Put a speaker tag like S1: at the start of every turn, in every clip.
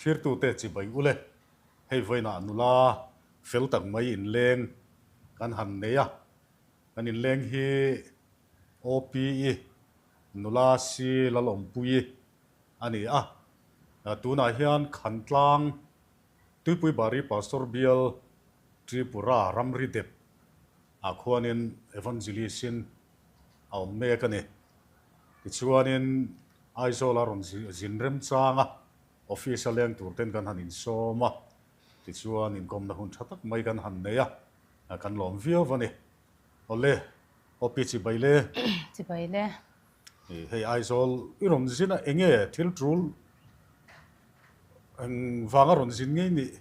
S1: Thlirtute chibai ule, hei vawiinah nula fel tak mai inleng kan han nei a, kan inleng hi OPE nula si Lalawmpuii a ni a, tunah hian Khantlang Tuipui Bari Pastor Bial Tripura ramri dep ah khuanin Evangelist in a awm mek a ni. Tichuanin Aizawl a rawn zin remchang a, office a leng tur ten kan han insawm a, tichuan inkawmna hun tha tak mai kan han nei a, kan lawm viau a ni. Awle, Opi chibai le.
S2: Chibai le.
S1: Hei Aizawl i rawn zin a, enge thil tul eng vanga rawn zin ngei nih?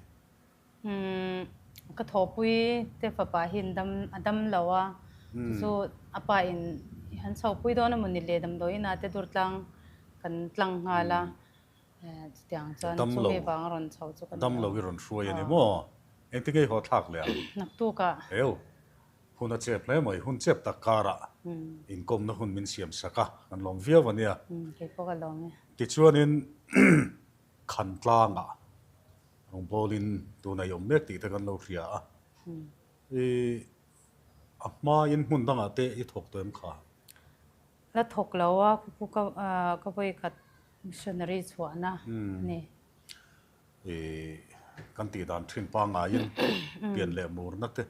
S2: Umm ka thawhpui te fapa hi an dam a dam lo a, chu chu a pa in han chhopui dawn emaw ni le damdawi inah te dur tlang kan tlang nghal a, chutiang chuan chumi vang a rawn chho chu ka ni a.
S1: Dam lo i rawn hruai a ni maw? Engtin nge i haw thlak leh ang?
S2: Naktuk ah.
S1: Heu, hun a chep hle mai, hun chep tak karah inkawmna hun min siam sak a, kan lawm viau a nia.
S2: Kei pawh ka lawm e.
S1: Tichuanin Khantlangah Rawngbawlin tuna i awm mek tih te kan lo hria a. I a hmain hmun dangah te i thawk tawh em kha?
S2: La thawk lo a, khupu ka ka vawi khat missionary chhuahna a ni.
S1: I kan tih dan thin pangaiin pian leh murna te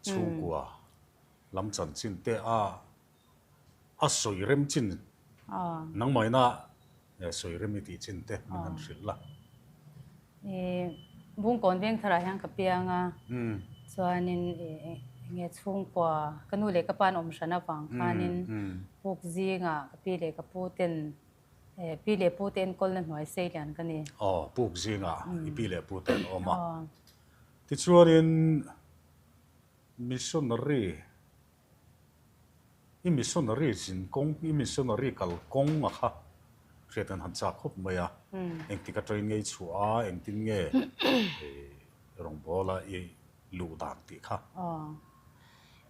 S1: chhungkua lam chanchin te a A sawi rem chin nangmahina sawi rem i tih chin te min han hrilh la.
S2: Bungkawn Vengtharah hian ka piang a, chuanin enge chhungkua ka nu leh ka pa an awm hran avang khanin puk zingah ka pi leh ka pu ten pi leh pu te enkawlna hnuai sei lian ka ni.
S1: Aw, puk zingah i pi leh pu te an awm a. Tichuanin missionary I missionary zin kawng, i missionary kal kawng a kha hriat an han chak khawp mai a. Engtik atangin nge i chhuah a, engtin nge rawngbawla i luh dan tih kha.
S2: Aw.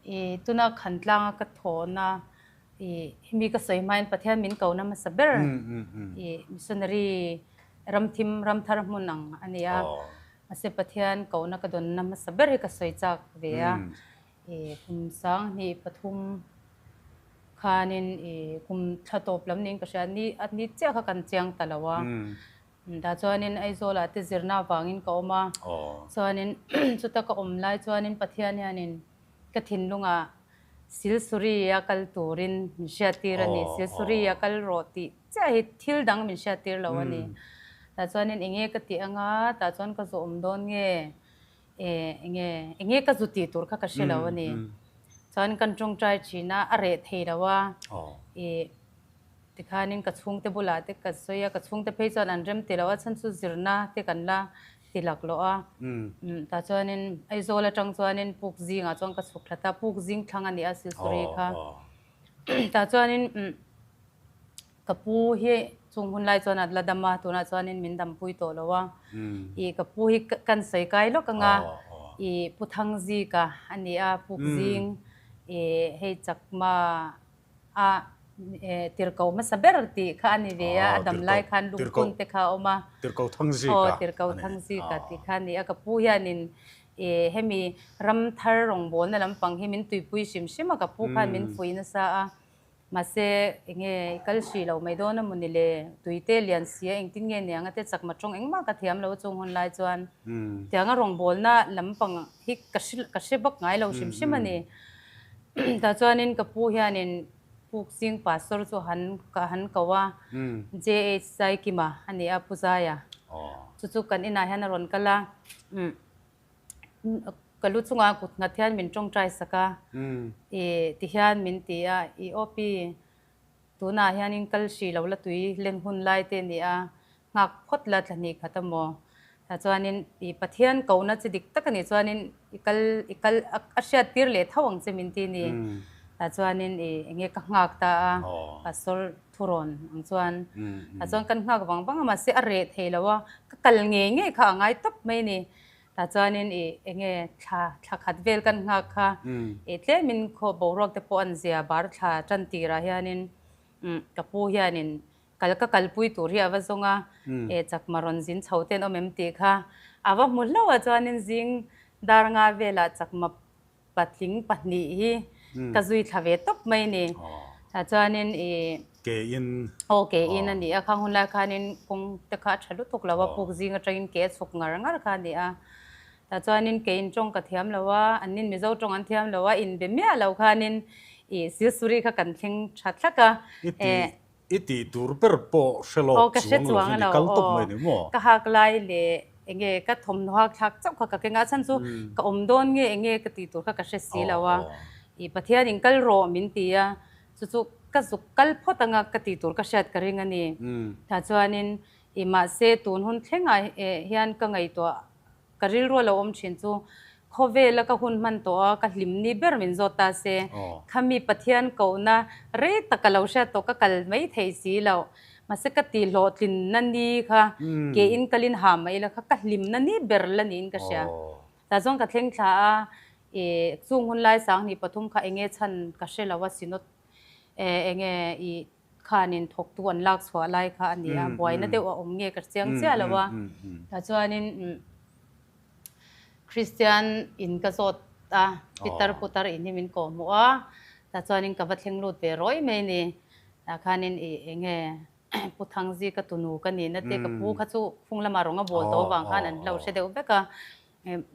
S2: I tuna Khantlanga ka thawhna i hemi ka sawi hmain Pathian min kohna hmasa ber i missionary ramthim ramthar hmun ang a ni a. Mahse Pathian kohna ka dawnna hmasa ber hi ka sawi chak ve a. I kum 2003 khanin i kum thla tawp lam niin ka hria ni a ni chiah kha kan chiang ta lo a. Tah chuanin Aizawlah te zirna avangin ka awm a. Chuanin chuta ka awm lai chuanin Pathian hianin ka thinlungah Silsuri a kal turin min hriattir a ni. Silsuri a kal rawh tih chiah hi thil dang min hriattir lo a ni. Tah chuanin enge ka tih anga tah chuan ka zawh awm dawn nge? Enge enge ka zu tih tur kha ka hre lo a ni. Chuan kan tawngtai thin a, a reh thei lo a. Ih tikhanin ka chhungte bulah te ka sawi a, ka chhungte phei chuan an rem ti lo a, chhan chu zirna te kan la ti laklawh a. Tah chuanin Aizawl atang chuanin puk zingah chuan ka chhuk thla ta, puk zing thlang a ni a Silsuri kha. Tah chuanin Ka pu hi chung hun lai chuan a la dam a, tunah chuanin min dampui tawh lo a. Ih ka pu hi kan sawi kai lawk ang a, ih Pu Thangzika a ni a, Puk Zing ih hei Chakma a tirhko hmasa ber tih kha a ni ve a, a dam lai khan lungphun te kha a awm a.
S1: Tirhko Thangzika a ni.
S2: Aw Tirhko Thangzika tih kha a ni a, ka pu hianin ih hemi ramthar rawngbawlna lampang hi min tuipui hrim hrim a, ka pu khan min fuih nasa a. Mahse, enge i kal hrih lo mai dawn a maw ni le? Tuite lian sia engtin nge niang a te chakma tawng engmah ka thiam lo chung hun lai chuan tianga rawngbawlna lampang hi ka hre ka hre vak ngai lo hrim hrim a ni. Tah chuanin ka pu hianin Pukzing Pastor chu han ka han ko a, JH Saikima a ni a, Pu Zaia. Chu chu kan inah hian a rawn kal a. Ka lu chungah kut nghat hian min tawngtai sak a, i ti hian min ti a, i aw pi, tunah hianin kal hrih lo la tui len hun lai te a ni a, nghak phawt la thla hnih khat a maw? Tah chuanin i Pathian kohna chi dik tak a nih chuanin i kal i kal a hriat tir leh tho ang che min ti ni. Tah chuanin i enge ka nghak ta a, Pastor thurawn ang chuan. Tah chuan kan nghak vang vang a, mahse a reh thei lo a, ka kal ngei ngei kha a ngai tawp mai a ni. Tah chuanin i enge thla thla khat vel kan nghak kha i tlemin khaw boruak te pawh an zia bar thla tan tirah hianin ka pu hianin Kal ka kalpui tur hi a va zawng a, e chakma rawn zin chho ten awm em tih kha a va hmu hlauh a, chuanin zing dar nga velah chakma patling pahnih hi ka zui thla ve tawp mai ni. Tah chuanin i.
S1: Ke in.
S2: Aw ke in a ni a, khang hun lai khanin kawng te kha a tha lutuk lo a, puk zing atangin ke a chhuk ngar ngar kha a ni a. Tah chuanin ke in tawng ka thiam lo a, annin Mizo tawng an thiam lo a, inbe miah lo khanin i Silsuri kha kan thleng tha thlak a.
S1: I tih I tih tur ber pawh hre lawk chuang lo hian i kal tawp mai ni maw?
S2: Ka hak lai leh enge ka thawmhnaw hak thlak chauh kha ka keng a, a chhan chu ka awm dawn nge enge ka tih tur kha ka hre si lo a, i Pathian in kal rawh min ti a, chu chu ka zuk kal phawt anga ka tih tur ka hriat ka ring a ni. Tah chuanin i mahse tun hun thlengah hian ka ngaihtuah Ka rilru a lo awm thin chu khawvela ka hun hman tawh a, ka hlim ni ber min zawt ta se. Khami Pathian kohna rei tak ka lo hriat tawh ka kal mai thei si lo. Mahse ka ti hlawhtlinna ni kha ke in kalin ha mai la kha ka hlimna ni ber la niin ka hria. Tah chuan ka thleng thla a, i chung hun lai 2003 kha enge chhan ka hre lo a Synod enge i Khanin thawktu an lak chhuah lai kha a ni a, buaina deuh a awm nge ka chiang chiah lo a. Tah chuanin Kristian in ka zawt a, pitar putar in hi min kawh hmuh a, tah chuanin ka va thleng lut ve rawih mai ni. Tah khanin i eng nge Pu Thangzi ka tunu ka nihna te ka pu kha chu khung lamah rawng a bawl tawh avang khan an lo hre deuh vek a.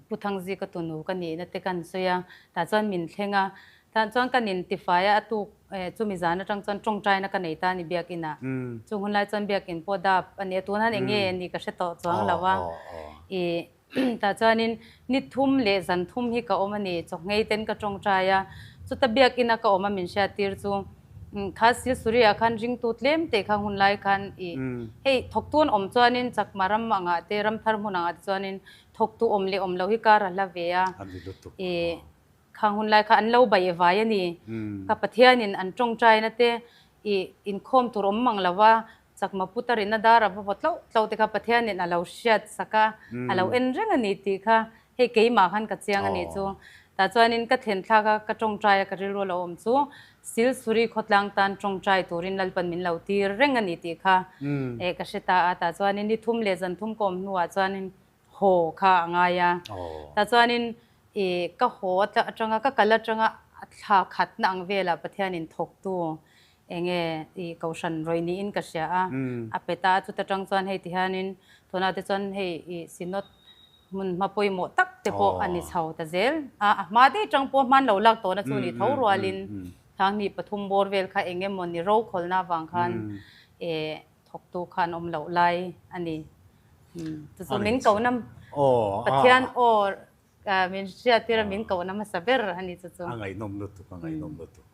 S2: Pu Thangzi ka tunu ka nihna te kan sawi a, tah chuan min thleng a, tah chuan ka nin tifai a, a tuk chumi zan atang chuan tawngtaina ka nei ta a ni biakinn ah. Chung hun lai chuan biakinn pawh dap a ni a, tun han eng nge a nih ka hre tawh chuang lo a. I tah chuanin ni thum leh zan thum hi ka awm a ni, chawhngei ten ka tawngtai a, chuta biakinn a ka awm a min hriattir chu Kha Silsuri ah khan ringtu tlem te kha hun lai khan i hei thawktu an awm chuanin Chakma ram angah te Ramthar hmun angah te chuanin thawktu awm leh awm lo hi kar a hla ve a, i khang hun lai kha an lo baih vai a ni. Ka Pathianin an tawngtaina te i inkhawm tur awm mang lo va, Chakma putarin a dar a va vaw tloh tloh te kha Pathianin a lo hriat sak a, a lo en reng a ni tih kha hei keimah khan ka chiang a nih chu. Tah chuanin ka thlen thlak a, ka tawngtai a ka rilru a lo awm chu Silsuri khawtlang tan tawngtai turin Lalpan min lo tir reng a ni tih kha ka hre ta a. Tah chuanin ni thum leh zan thum ka awm hnuah chuanin haw kha a ngai a. Tah chuanin i ka haw atanga ka kal atanga thla khatna ang velah Pathianin thawktu enge i kohhran rawih niin ka hria a. A pe ta a, chuta tang chuan hei tihianin tunah te chuan hei i Synod hmun hma pawimawh tak te pawh a ni chho ta zel a. A hma daih tang pawh hman lo lak tawhna chu ni tho rualin 2003 bawr vel kha eng emaw ni rokhawlna avang khan e Thawktu khan awm loh lai a ni. Chu chu min kohna Pathian aw min hriattir a min kohna hmasa ber a ni chu chu.
S1: A ngaihnawm lutuk, a ngaihnawm lutuk.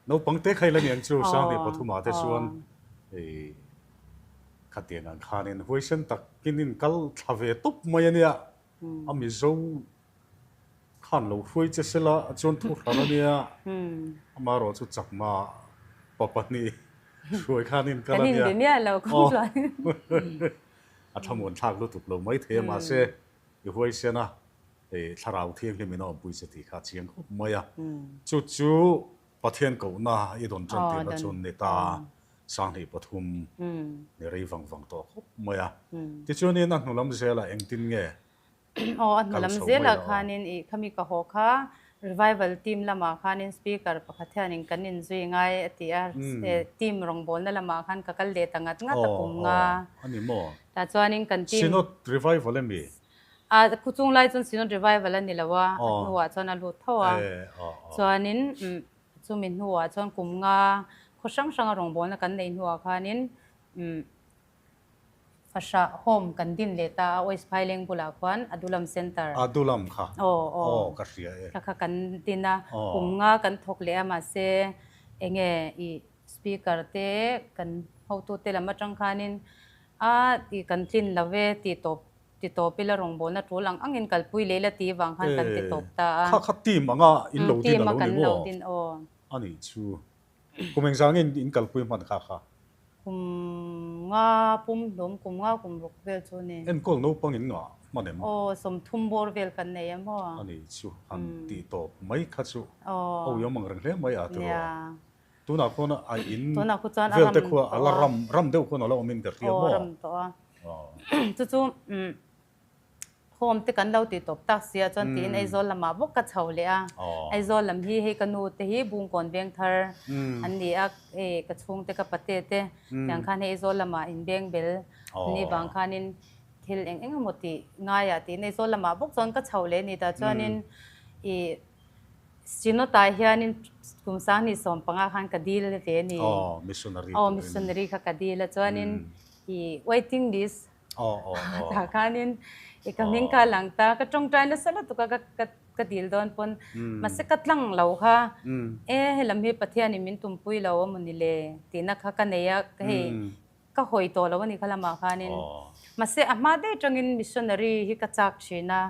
S1: Naupang te kha ila niang chu 2003 ah te chuan hei khatiang ang khanin huaisen takin in kal thla ve tawp mai a nia. A Mizo khan lo hruai che sela a chuan thu hran a nia, amaherawh chu chakma pa pahnih hruai khan in kal a nia.
S2: Kan inbe miah lo kawng chuan.
S1: A thlamuan thlak lutuk lo mai thei a, mahse i huaisen a, hei thlarau thianghlim in a awmpui che tih kha a chiang khawp mai a. Chu chu Pathian kohna i dawn tan tirna chu ni ta 2003 ni rei vang vang tawh khawp mai a. Tichuanin a hnu lam zelah engtin nge
S2: Aw, a hnu lam zelah khanin ih khami ka haw kha revival team lamah khanin speaker pakhat hianin kan inzui ngai a ti a, team rawngbawlna lamah khan ka kal leh ta ngat ngat a kum nga.
S1: A ni maw?
S2: Tah chuanin kan team.
S1: Synod revival emi?
S2: A, khu chung lai chuan Synod revival a ni lo a, a hnuah chuan a lut tho a. Chuanin chumi hnuah chuan kum nga khaw hrang hranga rawngbawlna kan neih hnuah khanin Fahrah home kan din leh ta a, Ois Phaileng bulah khuan Adulam Centre.
S1: Adulam kha?
S2: Aw, aw.
S1: Aw, ka hria e.
S2: Kha kha kan din a, kum nga kan thawk leh a, mahse enge i speaker te kan hotute lam atang khanin a i kan tlin lo e tih tawp ti tawp ila rawngbawlna tul ang angin kalpui leh ila tih vang khan kan ti tawp ta a.
S1: Kha kha team anga in lo din
S2: a
S1: lo ni maw?
S2: Team a kan lo din aw.
S1: A nih chu. Kum engzah nge in kalpui hman kha kha?
S2: Kum nga pum hlum, kum nga kum ruk vel chu a ni.
S1: Enkawl naupang in ngah hman em?
S2: Aw, 30 bawr vel kan nei em aw.
S1: A ni chu, han tih tawp mai kha chu. Aw. Awi awm ang reng hle mai a tiraw?
S2: Nia.
S1: Tunah khuan a in
S2: Tunah khu chuan a
S1: vel te
S2: ram
S1: khua a
S2: tawh
S1: la
S2: a.
S1: ram ram deuh khuan a la awm in ka hria
S2: Aw
S1: maw?
S2: ram tawh a. Chu chu home te kan lo tih tawp tak si ah chuan tiin Aizawl lamah bawk ka chho leh a. Aizawl lam hi hei ka nu te hi Bungkawn Vengthar an ni a, hei ka chhungte ka pate te tiang khan hei Aizawl lamah inbeng bel an nih vang khanin thil eng eng emaw tih ngaiah tiin Aizawl lamah bawk chuan ka chho leh a ni tah chuanin ih Synod-ah hianin kum 2015 khan ka dil ve a ni.
S1: Aw, missionary
S2: Aw,
S1: turin.
S2: missionary kha ka dil a. Chuanin i waiting list
S1: Aw, aw, aw.
S2: tah khanin i ka hming kha a lang ta. Ka tawngtai nasa lutuk a, ka ka ka dil dawn pawn. Mahse ka tlang lo kha, e helam hi Pathianin min tumpui lo a mawni le tihna kha ka nei a, hei Ka hawi tawh lo a ni kha lamah khanin. Mahse a hma daih atangin missionary hi ka chak thin a.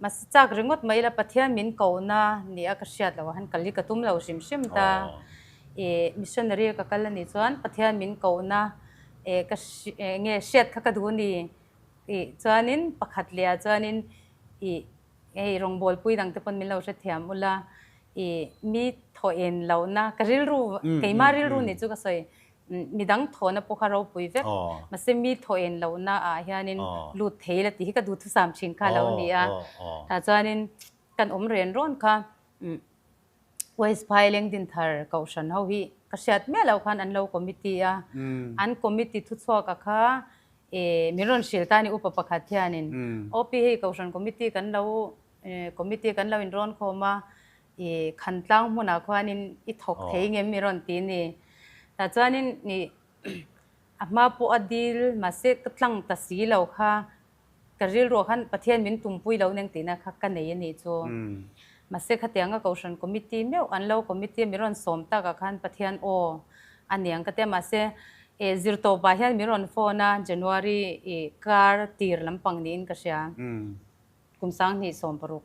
S2: Mahse chak ringawt mai ila Pathian min kohna ni a ka hriat loh ah khan kal hi ka tum lo hrim hrim ta. I missionary a ka kal a nih chuan Pathian min kohna eh ka nge hriat kha ka duh a ni tih chuanin pakhat leh ah chuanin i hei rawngbawlpui dang te pawn min lo hrethiam ula i mi thaw en lohna ka rilru keimah rilru nih chu ka sawi. Midang thawhna pawh kha ropui vek. Mahse mi thaw en lohna ah hianin lut thei la tih hi ka duhthusam thin kha lo ni a. Tah chuanin kan awm ren rawn kha West Phaileng Dinthar Kohhran ho hi ka hriat miah loh khan an lo committee a. An committee thuchhuak a kha min rawn hrilh ta a ni upa pakhat hianin OP hei Kohhran committee kan lo committee kan lo inrawn khawm a. I Khantlang hmunah khuanin i thawk thei ngem i rawn ti ni. Tah chuanin i a hma pawh a dil mahse ka tlang ta si lo kha ka rilruah khan Pathian min tumpui lo neng tihna kha ka nei a nih chu. Mahse khatianga Kohhran Committee meuh an lo committee a min rawn sawm takah khan Pathian aw a niang ka tia mahse e zirtawpah hian min rawn phone a January i kar tir lampang niin ka hria. Kum 2016.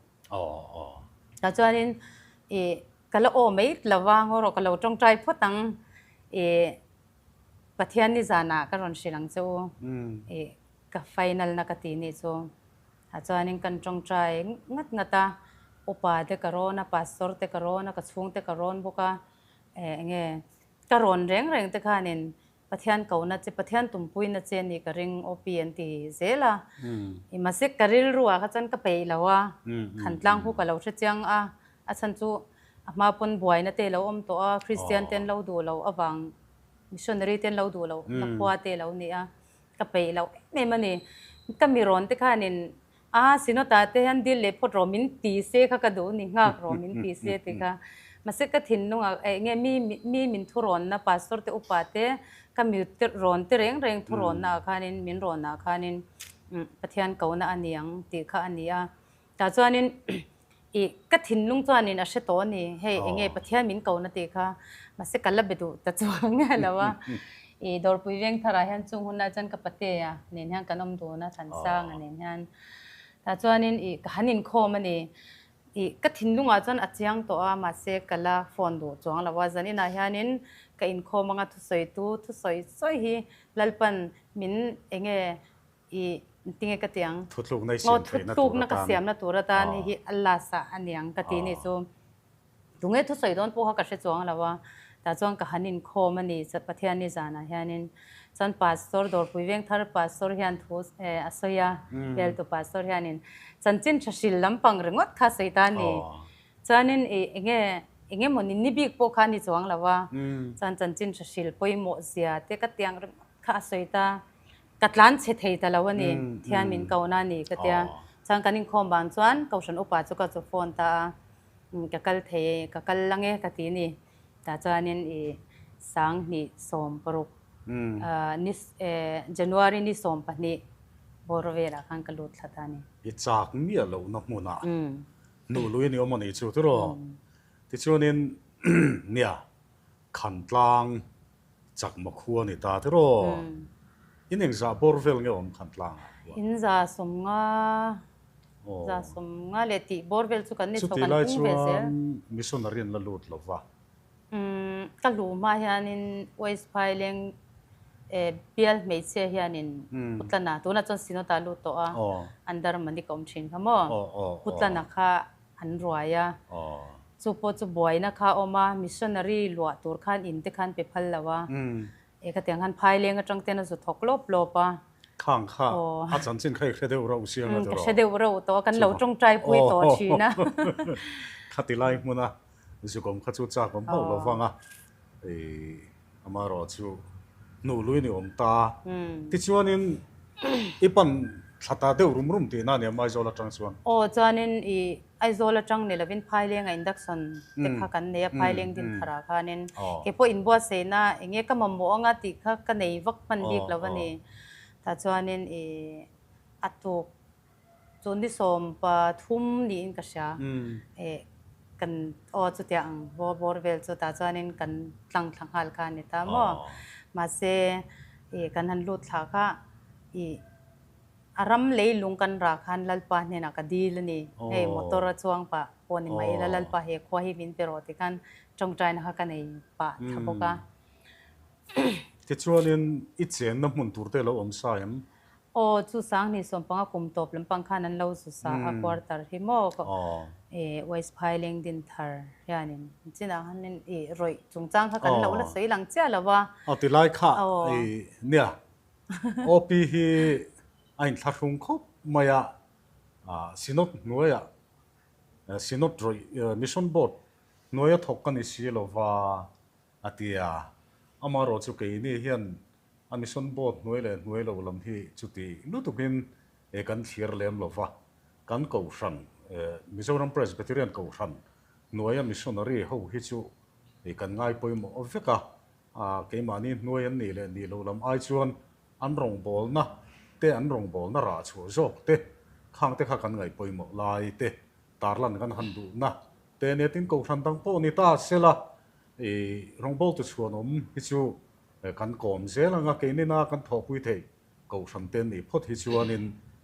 S2: Tah chuanin i ka la aw mai lo va, ngaw rawh ka lo tawngtai phawt ang i Pathian ni zanah ka rawn hrilh ang che u i ka final na ka ti nih chu. Tah chuanin kan tawngtai ngat ngat a, upa te ka rawn a, pastor te ka rawn a, ka chhungte ka rawn bawk a, eng nge ka rawn reng reng te khanin Pathian kohna che, Pathian tumpuina che a nih ka ring OP an ti zel a. I mahse ka rilru ah kha chuan ka peih lo a, Khantlang hu ka lo hre chiang a, a chhan chu a hma pawn buaina te lo awm tawh a, Kristian te an lo duh loh avang, missionary te an lo duh loh na khua te lo ni a, ka peih loh em em a ni. Ka mi rawn te khanin A Synod-ah te hian dil leh phawt rawh min ti se kha ka duh ni, nghak rawh min ti se ti kha. Mahse ka thinlungah eh nge mi mi min thurawnna pastor te upa te ka mi te rawn te reng reng thurawnna ah khanin min rawn ah khanin Pathian kohna a ni ang tih kha a ni a. Tah chuanin ih ka thinlung chuanin a hre tawh a ni, hei eng nge Pathian min kohna tih kha. Mahse ka la be duh ta chuang nge lo a. I Dawrpui Vengtharah hian chung hunlai chuan ka patea nen hian kan awm dun a, Thansanga nen hian. Tah chuanin i ka han inkhawm a ni. I ka thinlungah chuan a chiang tawh a, mahse ka la phone duh chuang lo a. Zaninah hianin ka inkhawm anga thusawitu thusawi sawi hi Lalpan min enge i tinge ka ti ang?
S1: Thutlukna i siam theihna tur atan.
S2: Thutlukna ka siamna tur atan hi hi a last ah a niang ka ti nih chu. Tunge thusawi dawn pawh kha ka hre chuang lo a, tah chuan ka han inkhawm a ni Pathian ni zanah hianin chuan Pastor Dawrpui Vengthar Pastor hian thu a sawi a, Veltu Pastor hianin chanchin tha hril lampang ringawt kha a sawi ta a ni. Chuanin i enge enge maw ni ni bik pawh kha a ni chuang lo a, chuan chanchin tha hril pawimawh zia te ka tiang ringawt kha a sawi ta. Ka tlan chhe thei ta lo a ni, thian min kohna a ni ka tia. Chuan kan inkhawm vang chuan Kohhran upa chu ka chu phone ta a. Ka kal thei e, ka kal lang e ka ti ni. Tah chuanin i 2016 ni January ni 12 bawr velah khan ka lut thla ta a ni.
S1: I chak miah lohna hmunah hnuh lui a ni awm a nih chu tiraw? Tichuanin nia Khantlang chakma khua a ni ta tiraw? In engzah bawr vel nge awm Khantlangah khuan?
S2: In za 50. 50 leh tih bawr vel chu kan ni chho kan pung ve zel.
S1: Chutih lai chuan missionary an la lut lo va.
S2: Umm ka hlu hma hianin West Phaileng bial hmeichhia hianin Putlana tunah chuan Synod-ah lut tawh a under Manik a awm thin kha maw Putlana kha an ruai a. Chu pawh chu buaina kha a awm a, missionary luah tur khan in te khan pe phal lo a. E khatiang khan phaileng atang ten a zu thawk lawp lawp a.
S1: Khang kha a chanchin kha i hre deuh reuh sia nga
S2: tiraw? Ka hre deuh reuh tawh a, kan lo tawngtai pui tawh thin a.
S1: Khati lai hmuna zukawm kha chu chak awm hauh lo vang a, amaherawh chu hnuh lui ni awm ta. Tichuanin i pan thla ta deuh rum rum tihna a nia Aizawl atang chuan.
S2: Aw chuanin i Aizawl atang ni lovin Phaileng a induction te kha kan nei a, Phaileng Dintharah khanin kei pawh inbuatsaihna eng nge ka mamawh anga tih kha ka nei vak hman bik lo a ni. Tah chuanin i a tuk chu ni 13 niin ka hria e kan aw chutiang ang bawr bawr vel chu tah chuanin kan tlang thla nghal kha a ni ta maw. Mahse i kan han lut thla kha i. A ram leilung kan rah khan Lalpa hnenah ka dil a ni. Hei motor a chuang pah pawh ni mai ila Lalpa he khua hi min pe rawh ti khan tawngtaina kha ka nei pah tha bawk a.
S1: Tichuanin i chenna hmun tur te lo awm sa em?
S2: Aw, chu 2015 kum tawp lampang khan an lo zu sa a quarter hi maw ka West Phaileng Dinthar hianin chinah khanin i rawih chungchang kha kan lo la sawi lang chiah lo a.
S1: Aw tilai kha i nia OP hi a inthlahrung khawp mai a, Synod hnuaiah, Synod rawih, Mission Board hnuaia thawk ka ni si lo va, a ti a. Amaherawh chu keini hian a Mission Board hnuai leh hnuai lo lam hi chuti lutukin kan thlir lem lo va, kan Kohhran, Mizoram Presbyterian Kohhran hnuaia missionary ho hi chu kan ngai pawimawh vek a, A, keimahni hnuai an nih leh nih loh lam ai chuan an rawngbawlna te, an rawngbawlna rah chhuah zawk te, khang te kha kan ngaih pawimawh lai te, tarlan kan han duhna te nia tin kohhran dang pawh ni ta sela, i rawngbawltu chhuanawm hi chu kan kawm zel ang a, keinina kan thawhpui theih kohhran te nih phawt hi chuanin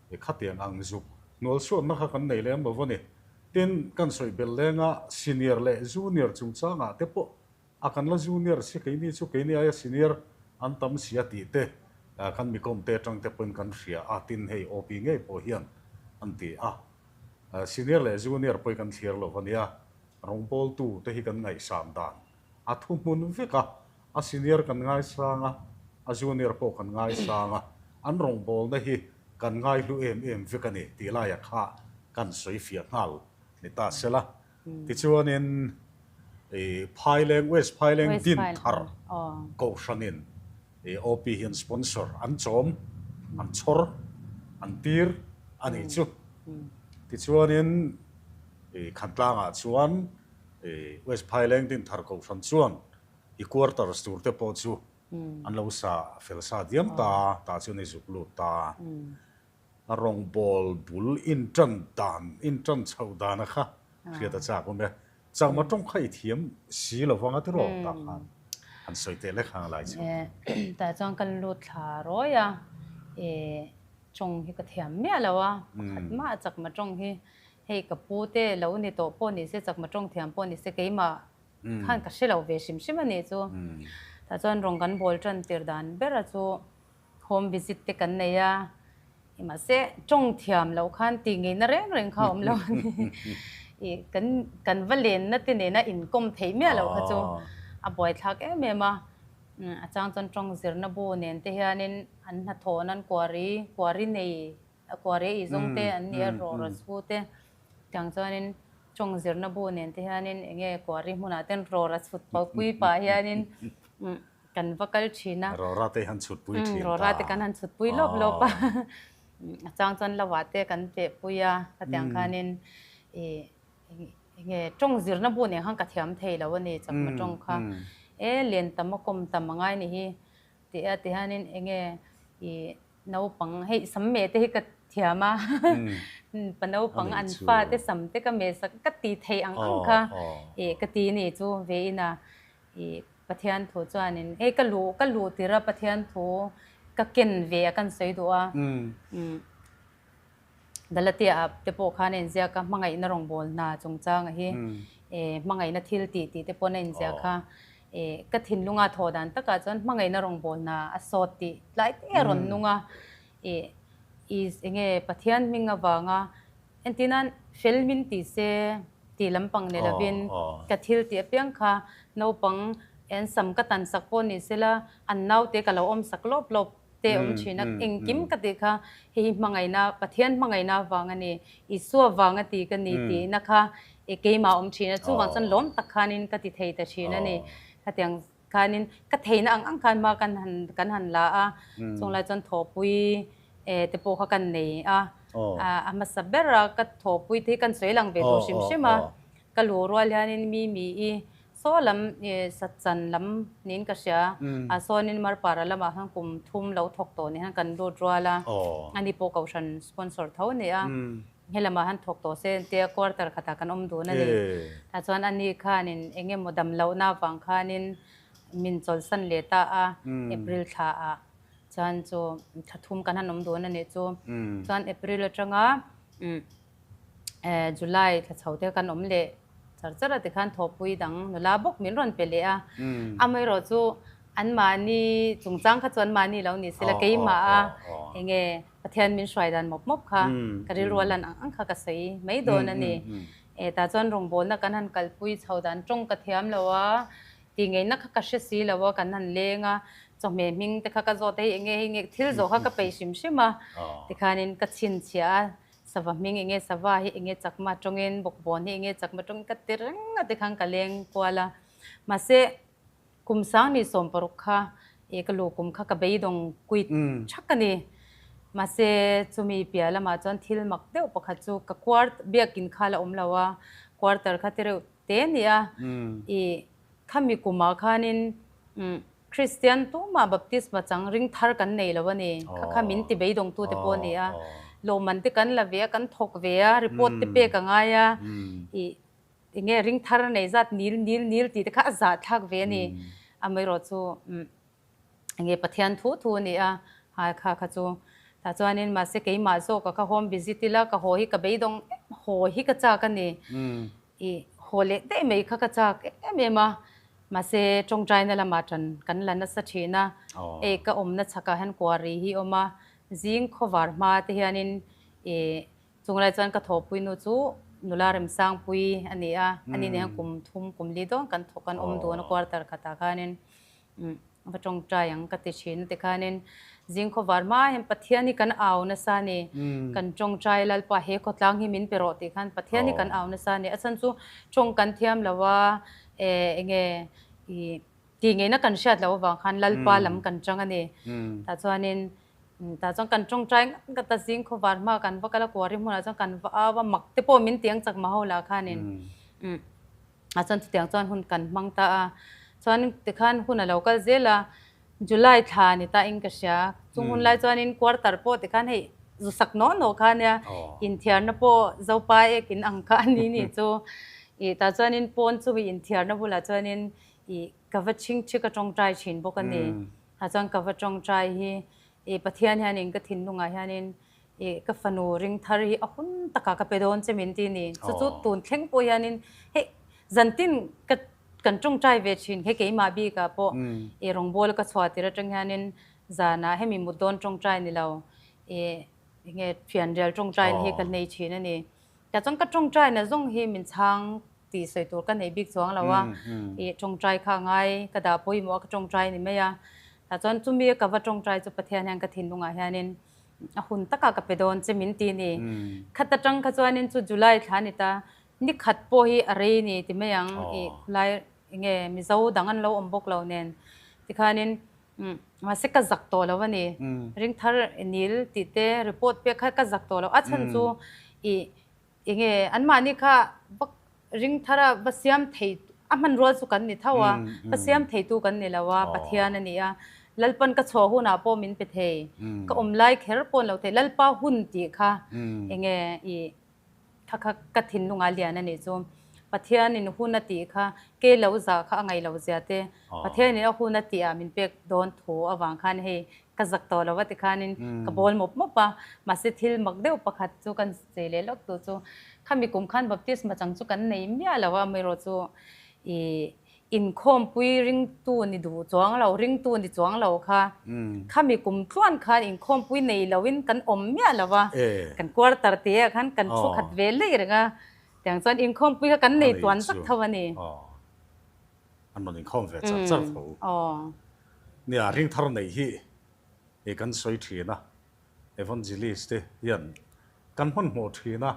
S1: i khatiang ang zuk hnual suatna kha kan nei lem lo va ni. Tin, kan sawi belh lenga senior leh junior chungchangah te pawh A kan la junior si keini chu keini aia senior an tam si a tih te kan mikawm te atang te pawhin kan hria a, tin hei OP ngei pawh hian an ti a. Senior leh junior pawh hi kan thlir lo a nia, rawngbawltu te hi kan ngaihsan dan a thu hmun vek a, a senior kan ngaisang a, a junior pawh kan ngaisang a, an rawngbawlna hi kan ngaihlu em em vek a ni tih laiah kha kan sawi fiah nghal ni ta sela. Tichuanin i Phaileng, West Phaileng din thar Kohhranin i OP hian sponsor an chawm, an chhawr, an tir a nih chu. Tichuanin i Khantlangah chuan i West Phaileng din thar Kohhran chuan i quarters tur te pawh chu an lo sa fel sa diam ta, tah chuan i zuk lut ta. A rawngbâwl bul inṭan dan, inṭan chhoh dana kha hriat a châk awm e. Chakma ṭawng kha i thiam si lo vang a tiraw tah khan han sawi teh lek hang lai chu.
S2: Tah chuan ka lut thla rawi a, e ṭawng hi ka thiam miah lo a, pakhat mah chakma ṭawng hi hei ka pu te lo ni tawh pawh ni se, chakma ṭawng thiam pawh ni se keimah khan ka hre lo ve hrim hrim a nih chu. Tah chuan rawng kan bawl ṭan tir dan ber a chu. Home visit te kan nei a, mahse tawng thiam loh khan tih ngeihna reng reng kha a awm lo a ni. I kan kan va lenna te nena inkawm theih miah loh kha chu a buaithlak em em a. A chang chuan tawng zirna bu nen te hianin an hnathawh nan kuari kuari nei kuari a izawng te an ni a, rawra chhu te tiang chuanin tawng zirna bu nen te hianin eng nge kuari hmunah ten rawra chhut pui pah hianin Kan va kal thin a.
S1: Rora te han chhut pui thin ta.
S2: Rora te kan han chhut pui lawp lawp a. A chang chuan lovah te kan feh pui a. Khatiang khanin i enge tawng zirna bu nen khan ka thiam thei lo a ni chakma tawng kha. E len tam a kawm tam a ngai ni hi tih a ti hianin enge i naupang hei sam meh te hi ka thiam a. Pa naupang an fa te sam te ka meh sak ka ti thei ang ang kha i ka ti ni chu ve in a I Pathian thu chuanin hei ka luh ka luh tir a Pathian thu ka ken ve a kan sawi duh a. Galatia ah te pawh khan a inziak a hmangaihna rawngbâwl hna chungchanga hi hmangaihna thil tih tih te pawn a inziak a. Ka thinlunga thawh dan takah chuan hmangaihna rawngbâwl hna a sawt tih tlai te a rawn nung a. I enge Pathian hming avanga Entirnan, fel min ti se, Tih lampang ni lovin ka thil tih apiang kha naupang en sam ka tan sak pawh ni sela an naute ka lo awm sak lawp lawp te awm thin a, engkim ka tih kha hei hi hmangaihna, Pathian hmangaihna avang a ni, Isua vang a ti ka ni tihna kha keimah awm thin a, chuvang chuan lawm tak khanin ka ti thei ta thin a ni. Khatiang khanin ka theihna ang ang khan hma kan han kan han la a, chung lai chuan thawhpui te pawh kha kan nei a, a hmasa ber a ka thawhpui te hi kan sawi lang ve tur hrim hrim a, ka luh rual hianin mi mi i saw lam satchan lam niin ka hria a, sawnin Marpara lamah khan kum thum lo thawk tawh ni khan kan lut rual a, ani pawh kohhran sponsor tho a ni a. Helamah han thawk tawh se tia quarter khatah kan awm dun a ni. Tah chuan ani khanin eng emaw dam lohna avang khanin min chawlhsan leh ta a, April thla ah chuan chu thla thum kan han awm dun a nih chu. Chuan April atanga July thla chho te kan awm leh char char a tikhan thawhpui dang nula bawk min rawn pe leh a. Amaherawh chu anmahni chungchang kha chu anmahni lo ni sela keimah a enge Pathian min hruai dan mawp mawp kha ka rilru a lan ang ang kha ka sawi mai dawn a ni. E tah chuan rawngbawlna kan han kalpui chho dan tawng ka thiam lo a, tih ngeihna kha ka hre si lo a, kan han leng a, chawhmeh hming te kha ka zawt a, hei enge hei nge thil zawh kha ka peih hrim hrim a, tikhanin ka chhinchhiah a, sava hming enge sava hi enge chakma tawngin bawkbawn hi enge chakma tawngin ka ti reng a tikhan ka leng kual a, mahse Kum sang ni 16 kha i ka luh kum kha ka beidawng kuit thak a ni. Mahse chumi piah lamah chuan thil mak deuh pakhat chu ka quart biakin kha la awm lo a, quarter kha ti reuh te a ni a. I khami kumah khanin Kristian tumah baptisma chang ring thar kan nei lo a ni. Kha kha min ti beidawngtute pawh a ni a. Lawmman te kan la ve a, kan thawk ve a, report te pek a ngai a. I Enge ring thar nei zat nil nil nil tih te kha a zah thlak ve a ni. Amaherawh chu enge Pathian thu thu a ni a, hai kha kha chu. Tah chuanin mahse keimah zawk a kha home visit ila ka haw hi ka beidawng em haw hi ka chak a ni. I haw leh daih mai kha ka chak em em a. Mahse tawngtaina lamah tan kan la nasa thin a. Ei ka awmna chhakah hian kuari hi awm a, zing khawvar hma te hianin i Chunglai chuan ka thawhpui nu chu nula Remsangpui a ni a, ani nen kum thum kum li dawn kan thawk kan awm dun a quarter khatah khanin va tawngtai ang ka ti thin a ti khanin zing khawvar hma hian Pathian hi kan au nasa a ni, kan tawngtai Lalpa he khawtlang hi min pe rawh tih khan Pathian hi kan au nasa a ni, a chhan chu tawng kan thiam lo a enge i tih ngeina kan hriat loh avang khan Lalpa lam kan chang a ni, tah chuanin Tah chuan kan tawngtai ngat ngat a, zing khawvar hma kan va kal a, kuari hmunah chuan kan va au a, mak te pawh min tiang chak mah ho lah khanin ah chuan chutiang chuan hun kan hmang ta a. Chuan tikhan hun a lo kal zel a, July thla ni ta in ka hria, chung hun lai chuanin quarter pawh tikhan hei zu sak nawh nawh kha ania, inthiarna pawh Zopa ek in ang kha a ni nih chu. Ih tah chuanin pawn chumi inthiarna bulah chuanin ih ka va chhingchhi ka tawngtai thin bawk a ni. Tah chuan ka va tawngtai hi i Pathian hianin ka thinlungah hianin i ka fanu ring thar hi a hun takah ka pe dawn che min ti ni. Chu chu tun thleng pawh hianin hei zantin ka kan tawngtai ve thin he keimah bikah pawh i rawngbawla ka chhuah tir atang hianin zanah hemi mut dawn tawngtai ni lo i enge fianrial tawngtai hi ka nei thin a ni. Tah chuan ka tawngtai na zawng hi min chhang tih sawi tur ka nei bik chuang lo a, ih tawngtai kha a ngai ka dah pawimawh a ka tawngtai ni mai a, tah chuan chumi ka va tawngtai chu Pathian hian ka thinlungah hianin a hun takah ka pe dawn che min ti ni. Khat atang kha chuanin chu July thla a ni ta, ni khat pawh hi a rei ni ti mai ang ih khulai enge Mizo dang an lo awm bawk lo nen tikhanin mahse ka zak tawh lo a ni. Ringthar nil tih te report pek kha ka zak tawh lo a chhan chu ih Enge anmahni kha va ring thar a va siam thei a hmanrual chu kan ni tho a, va siam theitu kan ni lo a, Pathian a ni a, Lalpan ka chhuah hunah pawh min pe thei, ka awm lai kher pawh an lo thei, Lalpa hun tih kha enge i kha kha ka thinlungah lian a nih chu, Pathianin hun a tih kha ke lo zah kha a ngaih lo zia te, Pathianin a hun a tih ah min pek dawn thu avang khan hei Ka zak tawh lo a tikhanin ka bawl mawp mawp a, mahse thil mak deuh pakhat chu kan chei leh lawk tu chu khami kum khan baptisma chang chu kan nei miah lo a, amaherawh chu ih inkhawmpui ringtu ni duh chuang lo, ringtu ni chuang lo kha khami kum tluan khan inkhawmpui nei loin kan awm miah lo a, kan quarter te ah khan kan thu khat ve lei reng a. Tiang chuan inkhawmpui kha kan nei tuan vek tho a ni.
S1: An rawn inkhawm ve char char tho. Nia, ring thar neih hi i kan sawi thin a, Evangelist te hian kan hmanhmawh thin a,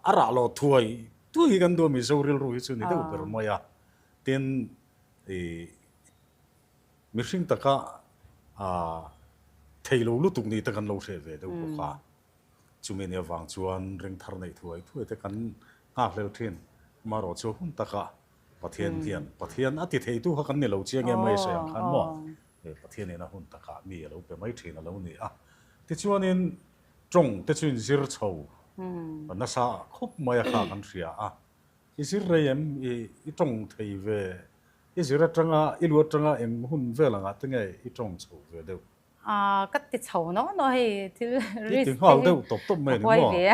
S1: a rah lo thuai thuai hi kan duh a, Mizo rilru hi chu ni deuh ber mai a. Tin, i mihring taka thei lo lutuk nih te kan lo hreh ve deuh bawk a. Chumi nia vang chuan ring thar neih thuai thuai te kan nghakhlel thin. Amaherawh chu hun takah Pathian hian Pathian a ti theitu kha kan ni lo chiang em mai sawi ang khan maw? Pathianin a hun takah mi a lo pe mai thin a lo ni a. Tichuanin tawng te chu inzir chho nasa khawp mai a kha kan hria a. I zir rei em? I tawng thei ve? I zir atanga i lu atanga eng hun vel angah te nge i tawng chho ve deuh?
S2: Aaa ka ti chho nawk nawk hei thil risk te hi ka huai ve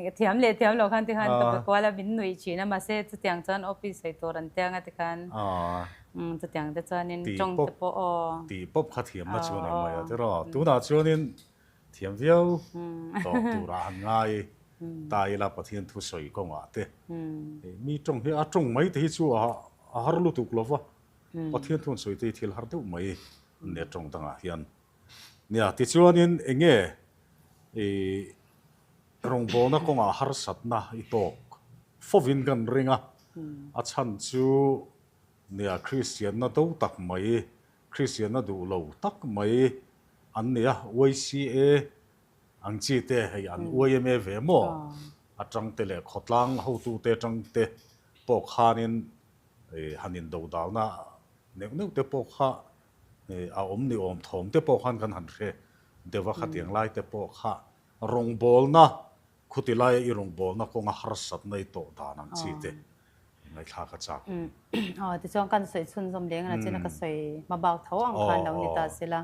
S2: a thiam leh thiam lo khan tikhan ka pe kual a min nuih thin a mahse chutiang chuan office sawi tur an tiang a tikhan chutiang te chuanin tawng te pawh aw
S1: tih pawp kha thiamna chuan ang mai a tiraw tunah chuanin thiam viau tawh turah han ngai ta ila Pathian thu sawi kawngah te mi tawng hi a tawng mai te hi chu a har lutuk lova Pathian thu an sawi te hi thil har deuh mai an nia tawng dangah hian. Nia, tichuanin eng nge i rawngbawlna kawngah harsatna i tawk fovin kan ring a, a chhan chu nia Kristianna do tak mai, Kristianna duh lo tak mai an nia, YCA ang chi te hei an yma ve maw atang te leh khawtlang hotute atang te pawh khanin han indodalna neuh neuh te pawh kha a awm ni awm thawm te pawh khan kan han hre deuh a, khatiang lai te pawh kha rawngbawlna khuti laia i rawngbawlna kawnga harsatna i tawh dan ang chi te ngaihthlak a chak.
S2: Aw tichuan kan sawi chhunzawm leng a china ka sawi hma bak tho ang khan lo ni ta sela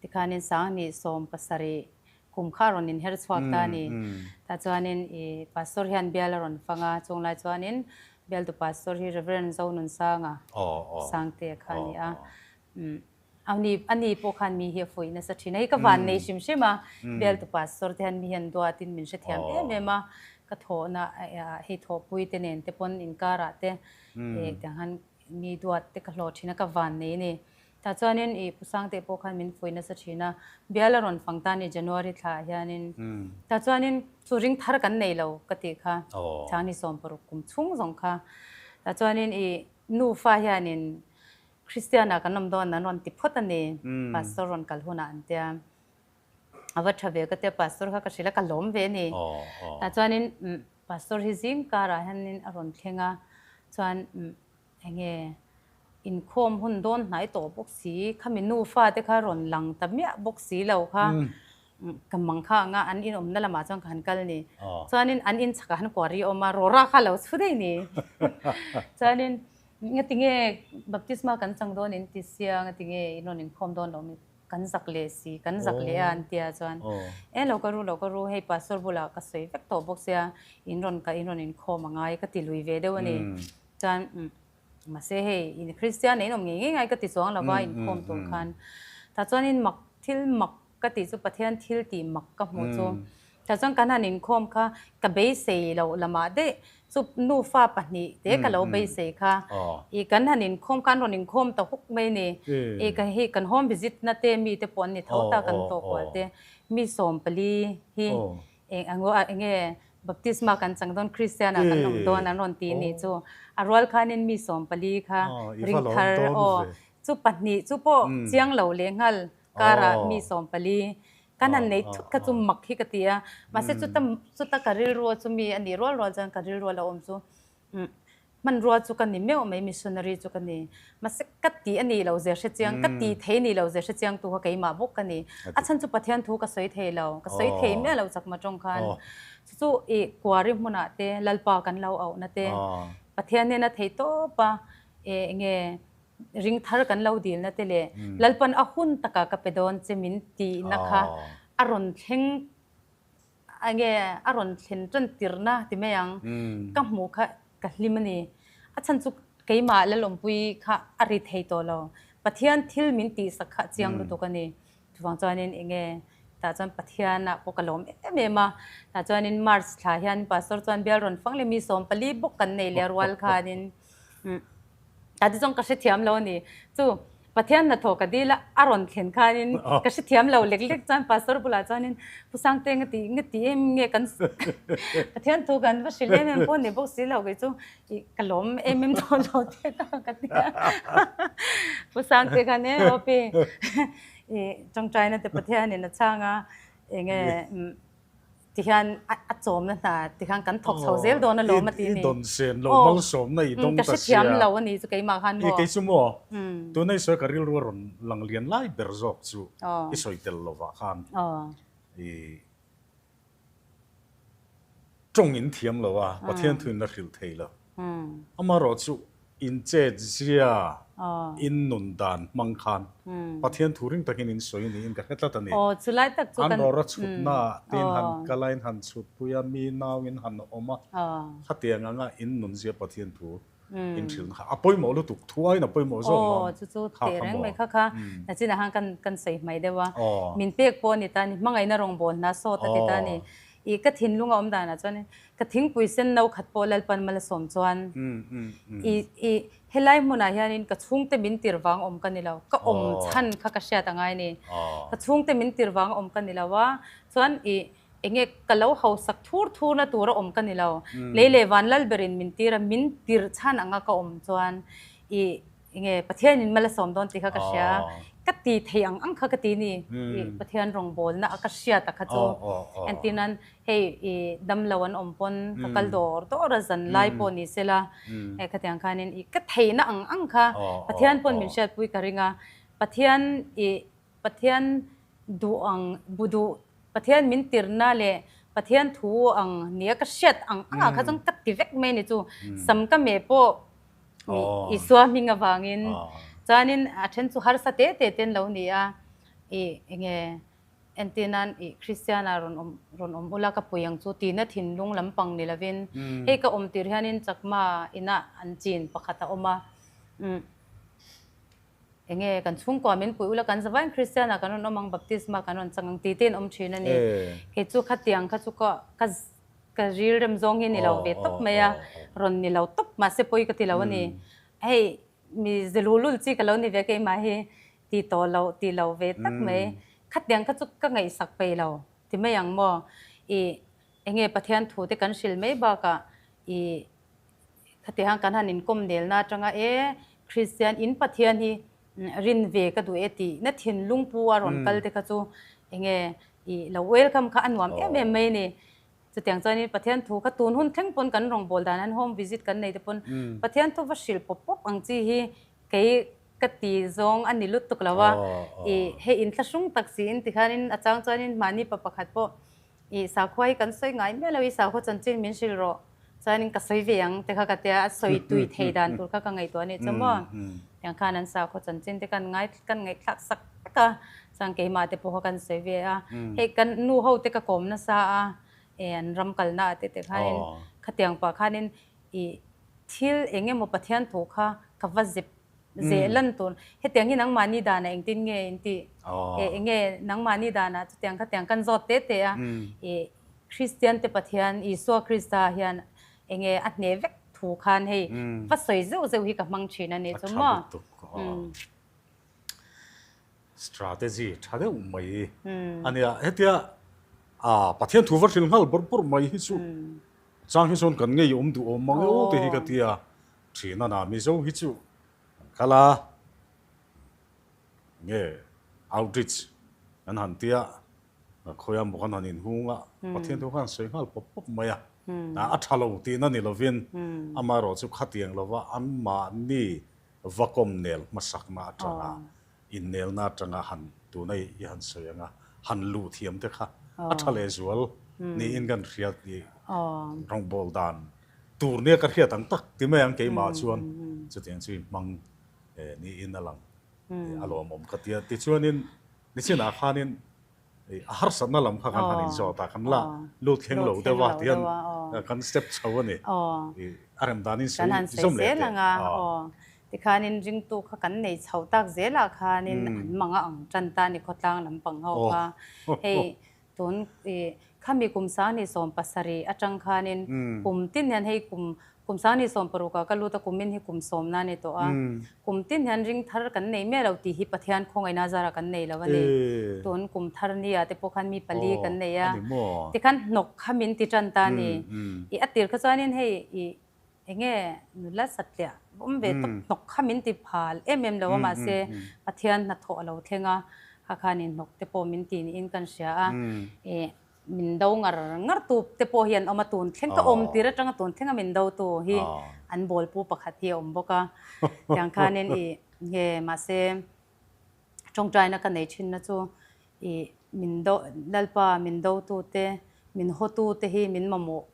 S2: tikhanin Sangni 70 Kum kha a rawn inher chhuak ta a ni. Tah chuanin i Pastor hian bial a rawn fang a, chung lai chuanin bialtu Pastor hi Reverend Zonunsanga Sangte kha a ni a. Ani ani pawh khan mi hi a fuih nasa thin a, hei ka van nei hrim hrim a, bialtu Pastor te hian mi hian duatin min hrethiam em em a, ka thawhna hei thawhpui te nen te pawn inkarah te tiang hian mi duat te ka hlawh thin a, ka van nei a ni. Tah chuanin i Pu Sangte pawh khan min fuih nasa thin a, bial a rawn fang ta ni January thla ah hianin. Tah chuanin chu ring thar kan nei lo ka tih kha, Changni 60 kum chhung zawng kha. Tah chuanin i nufa hianin Kristian ah kan awm dawn an rawn ti phawt a ni, Pastor rawn kal hunah an tia. A va tha ve ka tia Pastor kha ka hrilh a, ka lawm ve a ni. Tah chuanin Pastor hi zing karah hianin a rawn thleng a, chuan Enge inkhawm hun dawn hnai tawh bawk si, khami nufa te kha rawn lang ta miah bawk si lo kha ka mang kha anga an inawmna lamah chuan ka han kal ni. Chuanin an in chhakah han kuari awm a, rawra kha lo chhu daih ni. Chuanin ngatinge baptisma kan chang dawn in ti sia, ngatinge in rawn inkhawm dawn lo mi kan zak leh si, kan zak leh a an tia chuan e lo ka ru lo ka ru hei pastor bulah ka sawi vek tawh bawk sia in rawn ka in rawn inkhawm a ngai ka ti lui ve deuh a ni. Chuan mahse hei in Kristian in awm ngei ngei ngai ka ti chuang lova inkhawm tur khan. Tah chuan in mak thil mak ka tih chu Pathian thil tih mak ka hmuh chu. Tah chuan kan han inkhawm kha ka beisei loh lamah daih chu nufa pahnih te ka lo beisei kha. I kan han inkhawm khan rawn inkhawm ta huk mai ni. I ka hei kan home visit na te mi te pawh an ni tho ta kan tawh kual te mi 14 hi Eng ang aw enge baptisma kan chang dawn Kristian ah kan awm dawn an rawn ti nih chu a rual khanin mi 14 kha ring thar aw chu pahnih chu pawh chiang lo leh nghal karah mi 14 kan han nei thut kha chu mak hi ka ti a mahse chuta chuta ka rilru chu mi a nih rual rual chuan ka rilru a lo awm chu Hmanrua chu ka ni meuh mai, missionary chu ka ni. Mahse, ka ti a nih lo zia hre chiang, ka ti thei nih lo zia hre chiang tu kha keimah bawk ka ni. A chhan chu Pathian thu ka sawi thei lo, ka sawi thei miah lo chakma tawng khan. Chu chu i kuari hmunah te, Lalpa kan lo auhna te, Pathian hnena thei tawp a, eng nge ring thar kan lo dilna te leh Lalpan a hun takah ka pe dawn che min tihna kha a rawn thleng Enge a rawn thlen tan tirna ti mai ang, ka hmuh kha ka hlim a ni. A chhan chu keimah Lalawmpui kha a ri thei tawh lo. Pathian thil min tihsak kha a chiang lutuk a ni. Chuvang chuanin enge Tah chuan Pathianah pawh ka lawm em em a. Tah chuanin March thla hian Pastor chuan bial rawn fang leh mi 14 bawk kan nei leh rual khanin tah te chuan ka hrethiam lo a ni. Chu Pathian hnathawh ka dil a, a rawn thlen khanin ka hrethiam lo lek lek chuan Pastor bulah chuanin Pu Sangte nga ti nga ti em nge kan Pathian thu kan va hrilh em em pawh ni bawk si lo kei chu ih ka lawm em em tawh lo te ka ka ti a. Pu Sangte khan e aw pi ih tawngtaina te Pathianin a chhang a enge Tihian a chawmna hna tikhan kan thawk chho zel dawn alawm a ti ni.
S1: I dawn sen lo malsawmna i dawng ta sia.
S2: Ka hrethiam lo a ni chu keimah khan maw.
S1: I kei chu maw? Tuna i sawi ka rilru a rawn lang lian lai ber zawk chu i sawi tel lovah khan i tawng in thiam lo a, Pathian thu in la hrilh thei lo. Amaherawh chu in chet zia, in nun dan hmang khan Pathian thu ring takin in sawi niin ka hre tlat a ni. An rawra chhutna ah te in han kal a, in han chhutpui a, mi nau in han awm a, khatiang anga in nun zia Pathian thu in hrilhna kha a pawimawh lutuk, thu aiin a pawimawh zawk lo ang kha kha maw.
S2: I ka thinlung a awm danah chuan ka thingpui sen no khat pawh Lalpan mal a sawm chuan i i helai hmunah hianin ka chhungte min tir vang awm ka ni lo, ka awm chhan kha ka hriat a ngai ni. Ka chhungte min tir vang awm ka ni lo a, chuan i enge ka lo hausak thur thur na tura awm ka ni lo. Lei leh van lal berin min tir a, min tir chhan anga ka awm chuan i Enge Pathianin mal a sawm dawn tih kha ka hria a, ka ti thei ang ang kha ka ti ni i Pathian rawngbawlna a ka hriat a kha chu. Entir nan hei i damlo an awm pawn ka kal dawr dawr a zan lai pawh ni sela hei khatiang khanin i ka theihna ang ang kha Pathian pawn min hriatpui ka ring a, Pathian i Pathian duh ang bu duh Pathian min tirna leh Pathian thu ang nia ka hriat ang angah kha chuan ka ti vek mai ni chu sam ka meh pawh Isua hming avangin chuanin a then chu harsa te te te an lo ni a, ih enge entir nan ih Kristiana rawn awm rawn awm ula ka pui ang chu tina thinlung lampang ni lovin hei ka awm tir hianin chakma inah an chin pakhat a awm a, umm enge kan chhungkua min pui ula kan zavaiin Kristiana kan rawn awm ang baptisma kan rawn chang ang tih te an awm thin a ni. Kei chu khatiang kha chu ka ka Ka ril rem zawng hi ni lo ve tawp mai a, rawn ni lo tawp mahse pawi ka ti lo a ni. Hei mi zelulul chi ka lo ni ve keimah hi ti tawh lo ti lo ve tak mai. Khatiang kha chu ka ngaihsak peih lo ti mai ang maw? Ih enge Pathian thu te kan hrilh mai bakah ih khatiang kan han inkawm nelna atanga e Kristian in Pathian hi rin ve ka duh e tih na thinlung pu a rawn kal te kha chu enge Ih lo welcome kha a nuam em em mai a ni. Chutiang chuanin Pathian thu kha tun hun thleng pawn kan rawngbâwl dan an home visit kan nei te pawn Pathian thu va hrilh pawp pawp ang chi hi kei ka ti zawng a ni lutuk lo a. Ih hei inthlahrung tak siin tikhanin a chang chuanin mahni pa pakhat pawh ih sakhua hi kan sawi ngai miah lo i sakhua chanchin min hrilh rawh chuanin ka sawi ve ang te kha ka tia a sawi tui thei dan tur kha ka ngaihtuah a nih chu maw. Tiang khan an sakhua chanchin te kan ngai kan ngaihthlak sak vek a. Chuan keimah te pawh kha kan sawi ve a, hei kan nu ho te ka kawm nasa a, e an ram kalna ah te te khanin khatiang pah khanin ih thil eng emaw Pathian thu kha ka va zep zeh lan tur, hetiang hi nangmahni danah engtin nge in tih, e eng nge nangmahni danah chutiang khatiang kan zawt te te a, ih Kristian te Pathian Isua Krista hian eng nge a hneh vek thu khan hei va sawi zeuh zeuh hi ka hmang thin a nih chu maw.
S1: Strategy tha deuh mai a nia. Hetia Pathian thu va hrilh nghal bawrh bawrh mai hi chu chang hi chuan kan ngei awm duh awm mang eo te hi ka tia thin a na. Mizo hi chu kan kal a, nge outreach kan han tia khawiah maw kan han inhung a, Pathian thu khan sawi nghal pawp pawp mai a. A tha lo tihna ni lovin amaherawh chu khatiang lova anmahni Vakawm nel hmasakna atanga innelna atanga han tuna i han sawi anga han luh thiam te kha a tha leh zual niin kan hriat i rawngbâwl dan tur nia ka hriat ang tak ti mai ang keimah chuan chutiang chu i hmang niin a lang a lawmawm ka tia. Tichuanin nichinah khanin A harsatna lam kha kan han inzawt a, kan la lut thleng lo deuh a tih an kan step chho a ni. A rem danin sawi
S2: zawm leh teh. Tikhanin ringtu kha kan nei chho tak zelah khanin an mang a ang tan ta ni khawtlang lampang ho kha. Hei tun i khami kum 2017 atang khanin kum tin hian hei kum kum 2016 ah ka lut a kumin hi kum sawmna a ni tawh a. Kum tin hian ring thar kan nei miah lo tih hi Pathian khawngaihna zara kan nei lo a ni. Tun kum thar nia te pawh khan mi pali kan nei a. Tikhan hnawk kha min ti tan ta a ni. I a tir kha chuanin hei i Enge nula satliah awm ve tawp hnawk kha min ti phal em em lo a mahse Pathian hnathawh a lo thleng a, kha khanin hnawk te pawh min ti niin kan hria a, ih min do ngar ngar tu te pawh hi an awm a, tun thleng ka awm tir atanga tun thlenga min do tu hi an bawlpu pakhat hi a awm bawk a, tiang khanin ih nge mahse tawngtaina ka nei thin na chu ih min do Lalpa min do tu te min haw tu te hi min mamawh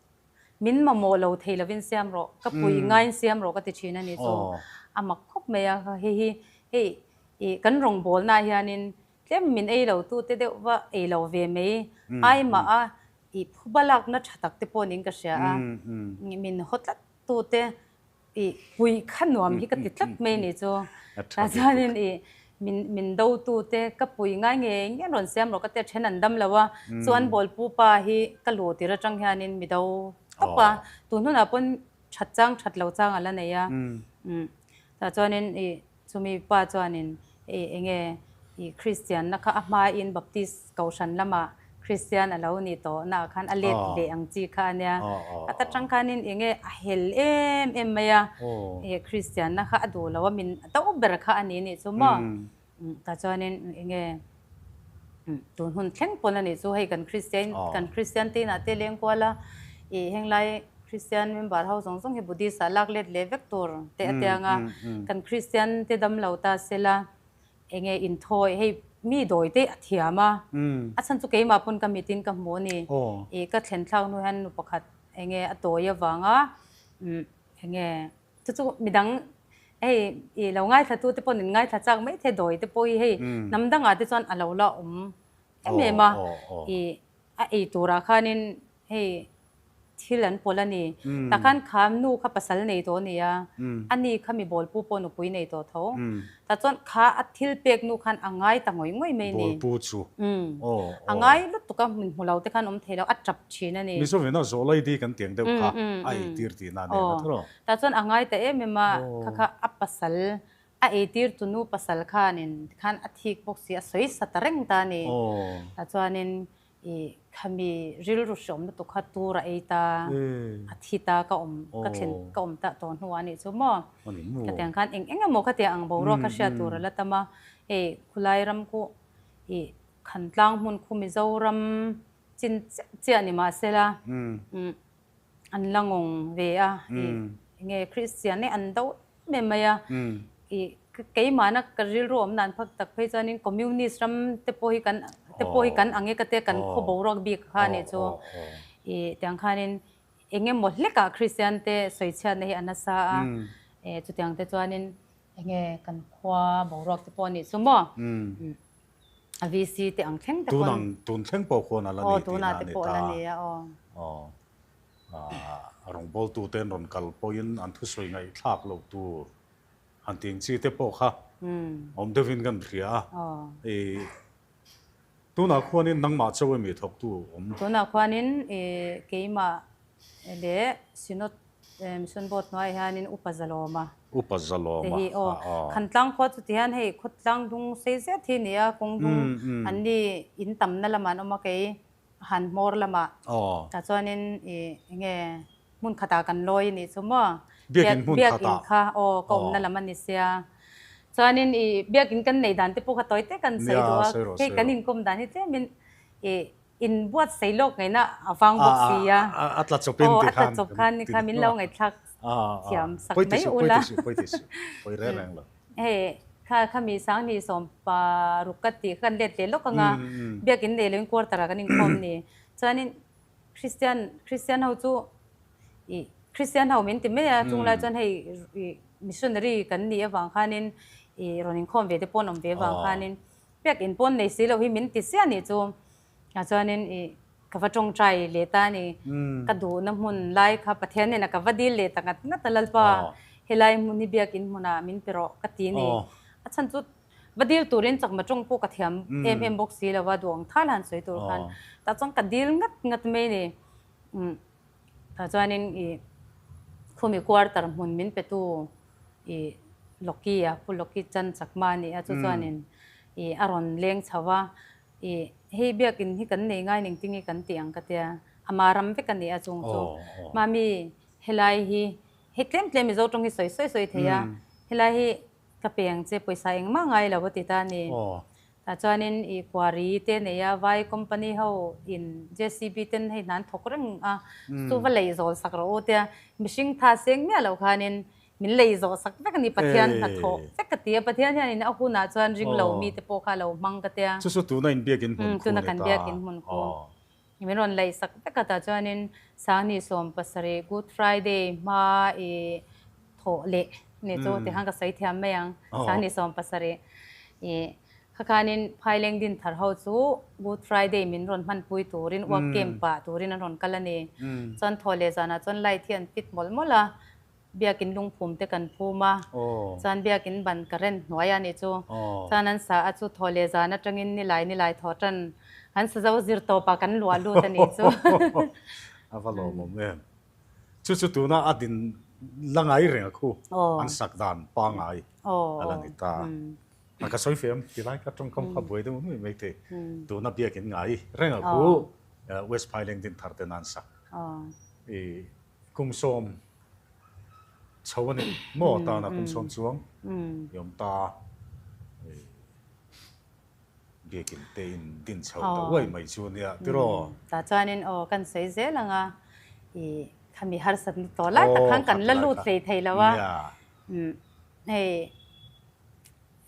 S2: Min mamawh lo thei lovin siam rawh, ka pui ngaiin siam rawh ka ti thin a ni chu. A mak khawp mai a, hei hi hei ih kan rawngbawlnaah hianin tlem min ei lo tute deuh va ei lo ve mai ai mah a ih phuba lakna tha tak te pawh niin ka hria a, min haw tlat tute Ih pui kha nuam hi ka ti tlat mai ni chu. Tah chuanin ih min min dotu te ka pui ngai nge nge rawn siam rawh ka tia then an dam lo a, chuan bawlpu pa hi ka luh tir atang hianin mi do tawp a, tun hunah pawn that chang that lo chang a la nei a. Tah chuanin ih chumi pa chuanin ih enge ih Christian na kha a hmain Baptist Kohhran lamah Kristian a lo nih tawh naah khan a let leh ang chi kha a nia. A ta tang khanin eng nge a hel em em mai a, e Kristianna kha a duh lo a, min do ber kha a ni nih chu maw. Tah chuanin eng nge tun hun thleng pawn a nih chu hei kan Kristian kan Kristian te inah te leng kual a, ih henglai Kristian member ho zawng zawng hi Buddhist ah lak let leh vek tur te a tiang a, kan Kristian te dam lo ta sela Enge inthawi hei mi dawi te a thiam a, a chhan chu keimah pawn ka mitin ka hmu a ni. Ih ka thlen thlak hnu hian nu pakhat enge a tawi avanga enge chu chu midang hei ih lo ngaithla tu te pawn in ngaithla chak mai thei dawi te pawh hi hei hnam dangah te chuan a lo la awm em em a, ih a ei turah khanin hei thil an pawlh a ni. Tah khan kha nu kha pasal nei tawh a ni a, a ni kha mi bawlpu pawh nupui nei tawh tho. Tah chuan kha a thil pek nu khan a ngai ta ngawih ngawih mai a ni.
S1: Bawlpu chu.
S2: A ngai lutuk a, min hmu lo te khan awm thei lo, a tap thin a ni.
S1: Mizovina zawh lai di kan tiang deuh kha a eitir tihna a nen a tho.
S2: Tah chuan a ngai ta em em a, kha kha a pasal a eitir tu nu pasal khanin tikhan a thik bawk si, a sawi sa ta reng ta a ni. Tah chuanin I khami rilru hreawm lutuk kha tur a ei ta, a thi ta ka awm ka thlen ka awm ta tawh hnuah a nih chu maw. Khatiang khan eng eng emaw khatiang ang boruak kha hriat tur a la tam a, hei khulai ram khu i Khantlang hmun khu Mizoram chin chiah chiah ni mahsela an la ngawng ve a, i enge Kristian hi an do em em mai a, i keimahna ka rilru awmna an phak tak phei chuanin Communist ram te pawh hi kan te pawh hi kan ang e ka tia kan khaw boruak bik kha a nih chu, i tiang khanin eng emaw hlekah Kristian te sawichhiatna hi a nasa a, e chutiang te chuanin enge kan khua boruak te pawh a nih chu maw. A VC te ang thleng te pawn.
S1: Tun ang tun thleng pawh khuan a la ni tihna a ni ta.
S2: Aw tunah te pawh a la ni a aw.
S1: Aw rawngbawltu te an rawn kal pawhin an thusawi ngaihthlak loh tur han tih ang chi te pawh kha awm deuhin kan hria a. I tunah khuanin nangmah chauh emi thawktu awm?
S2: Tunah khuanin i keimah leh Synod Mission Board hnuaiah hianin Upa Zalawma.
S1: Upa Zalawma.
S2: Te hi aw. Khantlang khua chu tihian hei khawtlang dung sei zet hi a ni a, kawng dung an ni in tamna lamah an awm a kei han hmawr lamah. Tah chuanin i enge hmun khatah kan lawi a nih chu maw?
S1: Biakin hmun khatah.
S2: Biakin kha aw ka awmna lam a ni sia. Chuanin i biakin kan nei dan te pawh kha tawi te kan sawi duh a, hei kan inkawm dan hi tlemin i Inbuatsaih lawk ngaihna a vang bawk si a.
S1: A tla chawpin
S2: ti khan. A tla chawp khan ni kha min lo ngaihthlak thiam sak mai ula.
S1: Pawi ti suh, pawi ti suh, pawi reng reng lo.
S2: Hei kha khami 2016 ka tih kha kan let leh lawk anga biakin nei loin quarter ah kan inkhawm ni. Chuanin Christian Christian ho chu ih Christian ho min ti mai a, chung lai chuan hei ih missionary kan nih avang khanin ih rawn inkhawm ve te pawh an awm ve avang khanin Pek in pawn nei si lo hi min ti sia nih chu ah chuanin i ka va tawngtai leh ta a ni. Ka duhna hmun lai kha Pathian nen a ka va dil leh ta ngat ngat a Lalpa. Helai hmun hi biakin hmunah min pe rawh ka ti ni. A chhan chu va dil turin chakma tawng pawh ka thiam em em bawk si lo va, duh ang thal han sawi tur khan. Tah chuan ka dil ngat ngat mai ni. Tah chuanin i khumi quarter hmun min petu i Loki a, Pu Loki Chan Chakma a ni a, chu chuanin i a rawn leng chho va, i hei biakin hi kan nei ngai ning tinge kan tih ang ka tia, ama ram vek a ni a chung chu. Mami helai hi hei tlem tlem Mizo tawng hi sawi sawi sawi thei a, helai hi ka pe ang che pawisa engmah ngai lo a ti ta a ni. Tah chuanin i quarry te nei a, vai company ho in JCB ten hei hna an thawk reng a, chu va lei zawl sak rawh u tia mihring tha seng miah loh khanin min lei zawh sak vek a ni, Pathian hnathawh vek ka ti a, Pathian hianin a hunah chuan ring lo mite pawh kha a lo hmang ka tia.
S1: Chu chu tuna inbiakin hmun khu a ni ta.
S2: Tuna kan biakin hmun khu. Min rawn laih sak vek a, tah chuanin Sangni 70 Good Friday hma i thawh leh ni chu tikhan ka sawi thiam mai ang. Sangni 70 i kha khanin Phaileng din thar ho chu Good Friday min rawn hmanpui turin uak camp pah turin an rawn kal a ni. Chuan thawh leh zanah chuan light hi an fit mawlh mawlh a, biakin lungphum te kan phum a, chuan biakin ban current hnuai a nih chu. Chuan an sa a chu thaw leh zan atangin nilai nilai thaw tan an sa zo zir tawp ah kan luah lut a nih chu.
S1: A va lawmawm em. Chu chu tuna a din la ngai reng a khu an sak dan pangai a la ni ta. A ka sawi fem tilai ka tawngkam kha buai deuh nuai mai thei. Tuna biakin ngai reng a khu West Phaileng din thar ten an sak. I Kum sawm chho a ni maw tana kum sawm chuang i awm ta biakin te in din chho ta uai mai chu ania tiraw.
S2: Tah chuanin aw kan sawi zel ang a i khami harsat na tawh lai tak khan kan la lut hlei thei lo a hei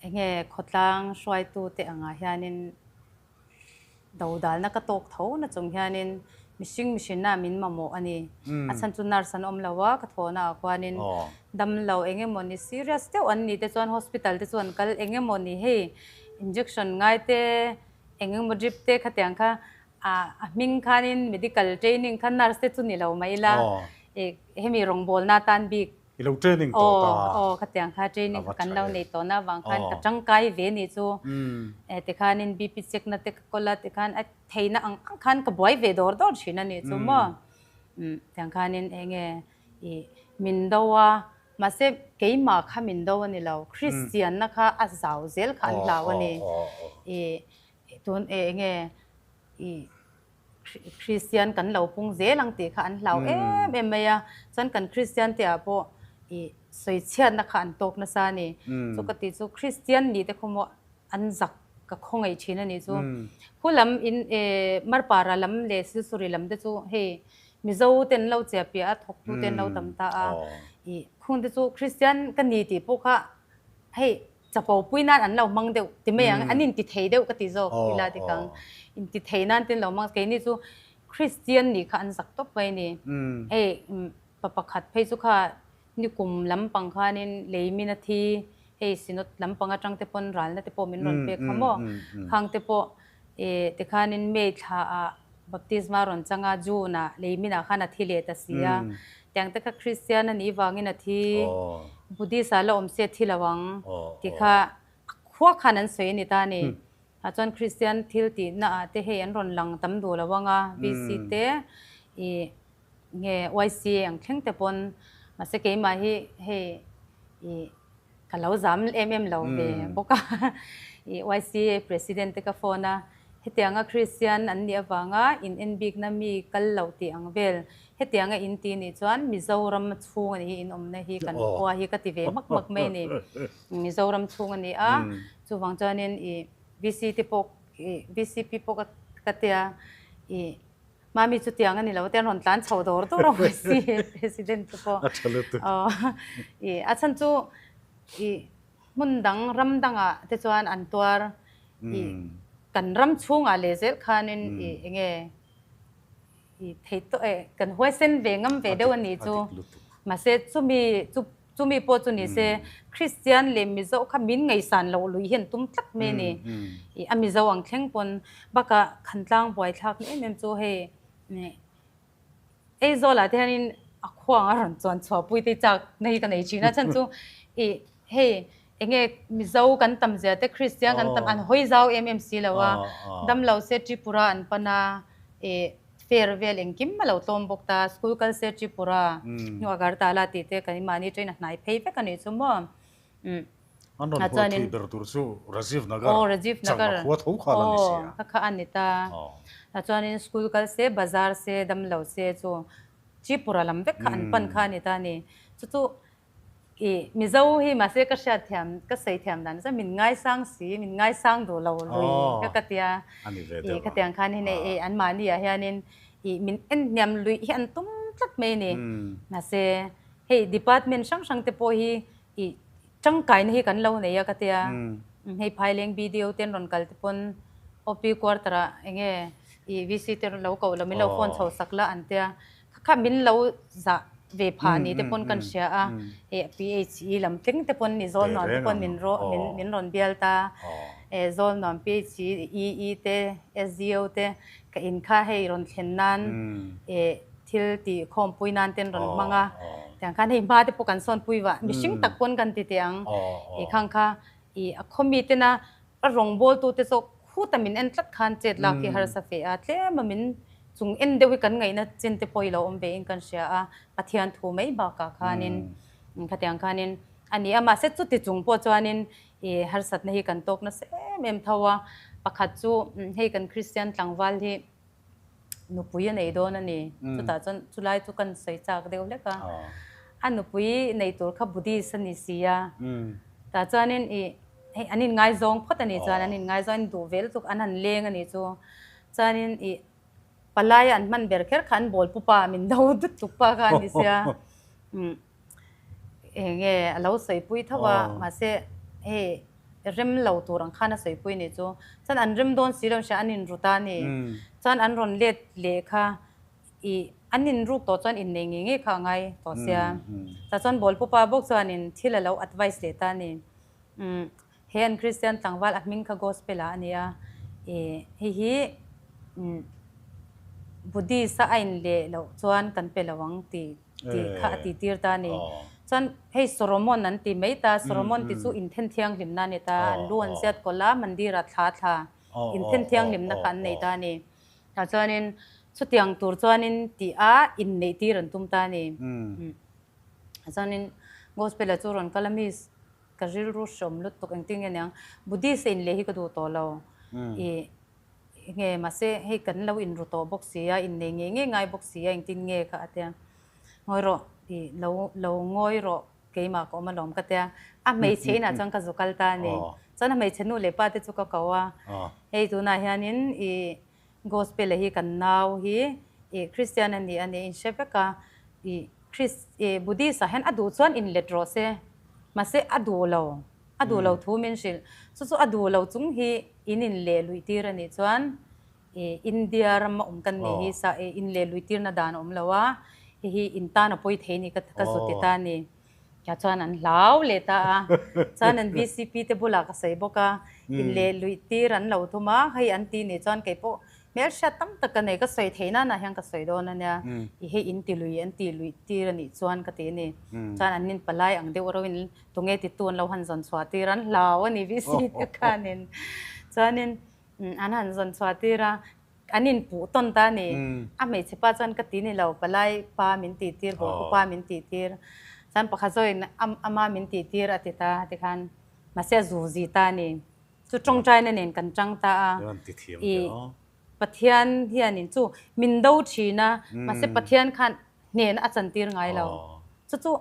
S2: enge khawtlang hruaitu te angah hianin Dodalna ka tawk tho na chung hianin mihring mihrinna min mamawh a ni. A chhan chu nurse an awm lo a, ka thawhna ah khuanin damlo eng emaw ni serious deuh an nih te chuan hospital te chu an kal eng emaw ni hei injection ngai te eng emaw drip te khatiang kha a hming khanin medical training kha nurse te chu ni lo mai ila hemi rawngbawlna atan bik
S1: I lo training tawh ta.
S2: Aw aw khatiang kha training kha kan lo nei tawh na avang khan ka tangkai ve ni chu tikhanin BP check na te ka kawl a tikhan a theihna ang ang khan ka buai ve dawr dawr thin a nih chu maw. Tiang khanin eng nge i min do a mahse keimah kha min do a ni lo Christian na kha a zau zel kha an hlau a ni. I tun eng nge i Kristian kan lo pung zel ang tih kha an hlau em em mai a, chuan kan Kristian te ah pawh ih sawichhiatna kha an tawk nasa a ni. Chu ka tih chu Kristian nih te khaw maw an zak ka khawngaih thin a nih chu. Khu lam in eh Marpara lam leh Silsuri lam te chu hei Mizo te an lo chiah piah a, thawktu te an lo tam ta a, ih khung te chu Kristian ka ni tih pawh kha hei Chapo pui nan an lo hmang deuh ti mai ang, an inti thei deuh ka ti zawk ila dik ang. Inti thei nan te an lo hmang, keini chu Kristian nih kha an zak tawp mai a ni. Hei pa pakhat phei chu kha nikum lampang khanin lei min a thi, hei Synod lampang atang te pawn ralna te pawh min rawn pek kha maw, khang te pawh tikhanin May thla ah baptisma rawn chang a, June ah lei minah khan a thi leh ta si a, tiang te kha Kristian a nih vangin a thi, Buddhist ah la awm se a thi lo ang tih kha a khua khan an sawi a ni ta a ni. Tah chuan Kristian thil tihna ah te hei an rawn lang tam duh lo ang a, VC te ih nge YCA ang thleng te pawn mahse keimah hi hei ih Ka lo zam em em lo ve bawk a. I YCA President te ka phone a, hetianga Christian an nih avanga in en bikna mi kal lo tih ang vel, hetianga in ti nih chuan Mizoram chhung a nih hi in awmna hi kan khua hi ka ti ve hmak hmak mai a ni. Mizoram chhung a ni a, chuvang chuanin i VC te pawh i VCP pawh ka tia i Mami chu tiang a ni lo te an rawn tlan chho dawr dawr a YCA President chu pawh.
S1: A tha lutuk.
S2: Aw i a chhan chu i hmun dang ram dangah te chuan an tuar i kan ram chhungah leh zel khanin i enge i thei tawh e kan huaisen ve ngam ve deuh a nih chu. Mahse chumi chu Chumi pawh chu ni se, Kristian leh Mizo kha min ngaihsan loh lui hian tum tlat mai a ni. I a Mizo ang thleng pawn bakah Khantlang buaithlak ni em em chu hei Aizawlah te hianin A khuang a rawn chuan chhuahpui te chak na hi ka nei thin a chhan chu i hei enge Mizo kan tam zia te Kristian kan tam an hawi zau em em si lo a, damlo se Tripura an pan a i fair vel engkim a lo tlawm bawk ta, school kal se Tripura hnu Agartala tih te kan mahni train a hnai phei vek a nih chu maw.
S1: An rawn huat thui ber tur chu Rajiv Nagar,
S2: Aw, Rajiv Nagar.
S1: Chakma khua tho kha la ni si a.
S2: Aw, kha kha a ni ta. Chuanin school kal se, bazar se, damlo se chu Tripura lam vek kha an pan kha a ni ta a ni. Chu chu i Mizo hi mahse ka hriat thiam, ka sawi thiam dan chuan min ngaisang si, min ngaisang duh lo lui ka ka tia. I khatiang khan hi nei e anmahni ah hianin i min en hniam luih hi an tum tlat mai a ni. Mahse hei department hrang hrang te pawh hi I tangkaina hi kan lo nei a ka tia. Hei Phaileng BDO te an rawn kal te pawn OP quarter ah enge i VC te lo koh lo min lo phone chho sak la an tia. Kha kha min lo zah ve phah ni te pawn kan hria a. Hei PHE lam tling te pawn i zawl nuam te pawn min rawh min rawn bial ta. Zawl nuam PHE EE te SDO te ka in kha hei rawn thlen nan thil tih khawmpui nan te an rawn hmang a, tiang khan hei hma te pawh kan sawn pui vah, mihring tak pawn kan ti teh ang i khang kha i a khawmi tena a rawngbawltu te zawk khuta min en tlat khan chet lak hi harsa fe a, tlema min chung en deuh hi kan ngaihna chin te pawh i lo awm ve in kan hria a, Pathian thu mai bakah khanin khatiang khanin a ni a, mahse chuti chung pawh chuanin i harsatna hi kan tawk nasa em em tho a, pakhat chu hei kan Kristian tlangval hi nupui a nei dawn a ni. Chutah chuan chulai chu kan sawi chak deuh hlek a. A nupui nei tur kha Buddhist a ni si a. Tah chuanin i hei an inngaizawng phawt a ni chuan an inngaizawng an duh ve lutuk an han leng a ni chu. Chuanin i palai an hman ber kher kha an bawl pupa min do dut tuk pa kha a ni sia. Eng nge a lo sawipui tho a, mahse hei rem lo tur ang khan a sawipui nih chu. Chuan an rem dawn si lo hria an inru ta a ni. Chuan an rawn let leh kha i an inruk tawh chuan innei ngei ngei kha a ngai tawh sia. Tah chuan bawl pupa bawk chuanin thil a lo advice leh ta a ni. He an Kristian tlangval a hming kha Gospel ah a ni a, i hei hi Buddhist a a inleh loh chuan kan pe lo ang tih tih kha a tih tir ta a ni. Chuan hei Solomon an ti mai ta, Solomon tih chu inthen thianghlimna a ni ta, an lu an ziat kawlh a, mandir ah thla thla inthen thianghlimna kha an nei ta a ni. Tah chuanin chutiang tur chuanin tih a inneih tir an tum ta a ni. Chuanin Gospel ah chu rawn kal a miss ka rilru hreawm lutuk engtin nge niang Buddhist a inleh hi ka duh tawh lo i nge mahse hei kan lo inru tawh bawk si a innei ngei ngei ngai bawk si a engtin nge kha a tia ngawi rawh i lo lo ngawi rawh keimah ka awm alawm ka tia a hmeichhe inah chuan ka zu kal ta a ni chuan a hmeichhe nu leh pa te chu ka ko a hei tunah hianin i Gospel hi kan nau hi i Christian a ni a ni inhre vek a, i Chris i Buddhist ah hian a duh chuan inlet rawh se, mahse a duh lo, a duh lo thu min hrilh, chu chu a duh lo chung hi in inleh luih tir a nih chuan i India ram a awm kan nih hi sa i inleh luih tirna dan a awm lo a, hei hi in tan a pawi thei ni ka ka zut ti ta a ni. Tah chuan an hlau leh ta a, chuan an VCP te bulah ka sawi bawk a, inleh luih tir an lo thum a, hei an ti nih chuan kei pawh hmelhriat tam tak ka nei, ka sawi theih nana hian ka sawi dawn a nia, i hei in ti lui an ti luih tir a nih chuan ka ti a ni. Chuan an nin palai ang deuh ro in tunge titu an lo han zawn chhuah tir an hlau a ni VC te khanin. Chuanin an han zawn chhuah tir a, An inpuh tawn ta a ni. A hmeichhe pa chuan ka ti ni lo, palai pa min tih tir, bawlhpu pa min tih tir. Chuan pakhat zawkin ama min tih tir a ti ta tikhan mahse a zu zi ta a ni. Chu tawngtaina nen kan tang ta a. I Pathian hianin chu min do thin a, mahse Pathian khan hnehna a chantir ngai lo. Chu chu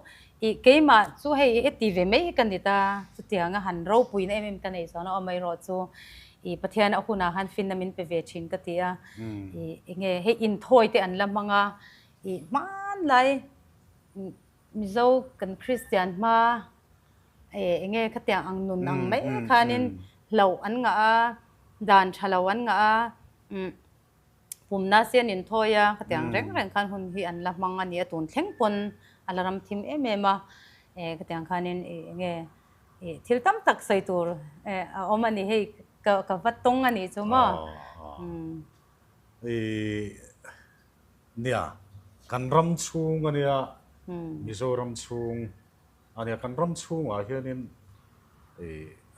S2: i keimah chu hei i ti ve mai hi ka ni ta, chutianga han ropuina em em ka nei chuan a awm erawh chu i Pathian a hunah khan finna min pe ve thin ka ti a, i enge hei inthawi te an la hmang a, i hmanlai Mizo kan Kristian hma e enge khatiang ang nun ang mai khanin hlauh an ngah a, dan tha lo an ngah a, umm. Pumna sian in thawi a, khatiang reng reng khan hun hi an la hmang a ni a, tun thleng pawn a la ram thim em em a, e khatiang khanin i enge i thil tam tak sawi tur e a awm a ni hei ka ka va tawng a nih chu maw.
S1: I nia. Kan ram chhung a nia, Mizoram chhung a nia, kan ram chhungah hianin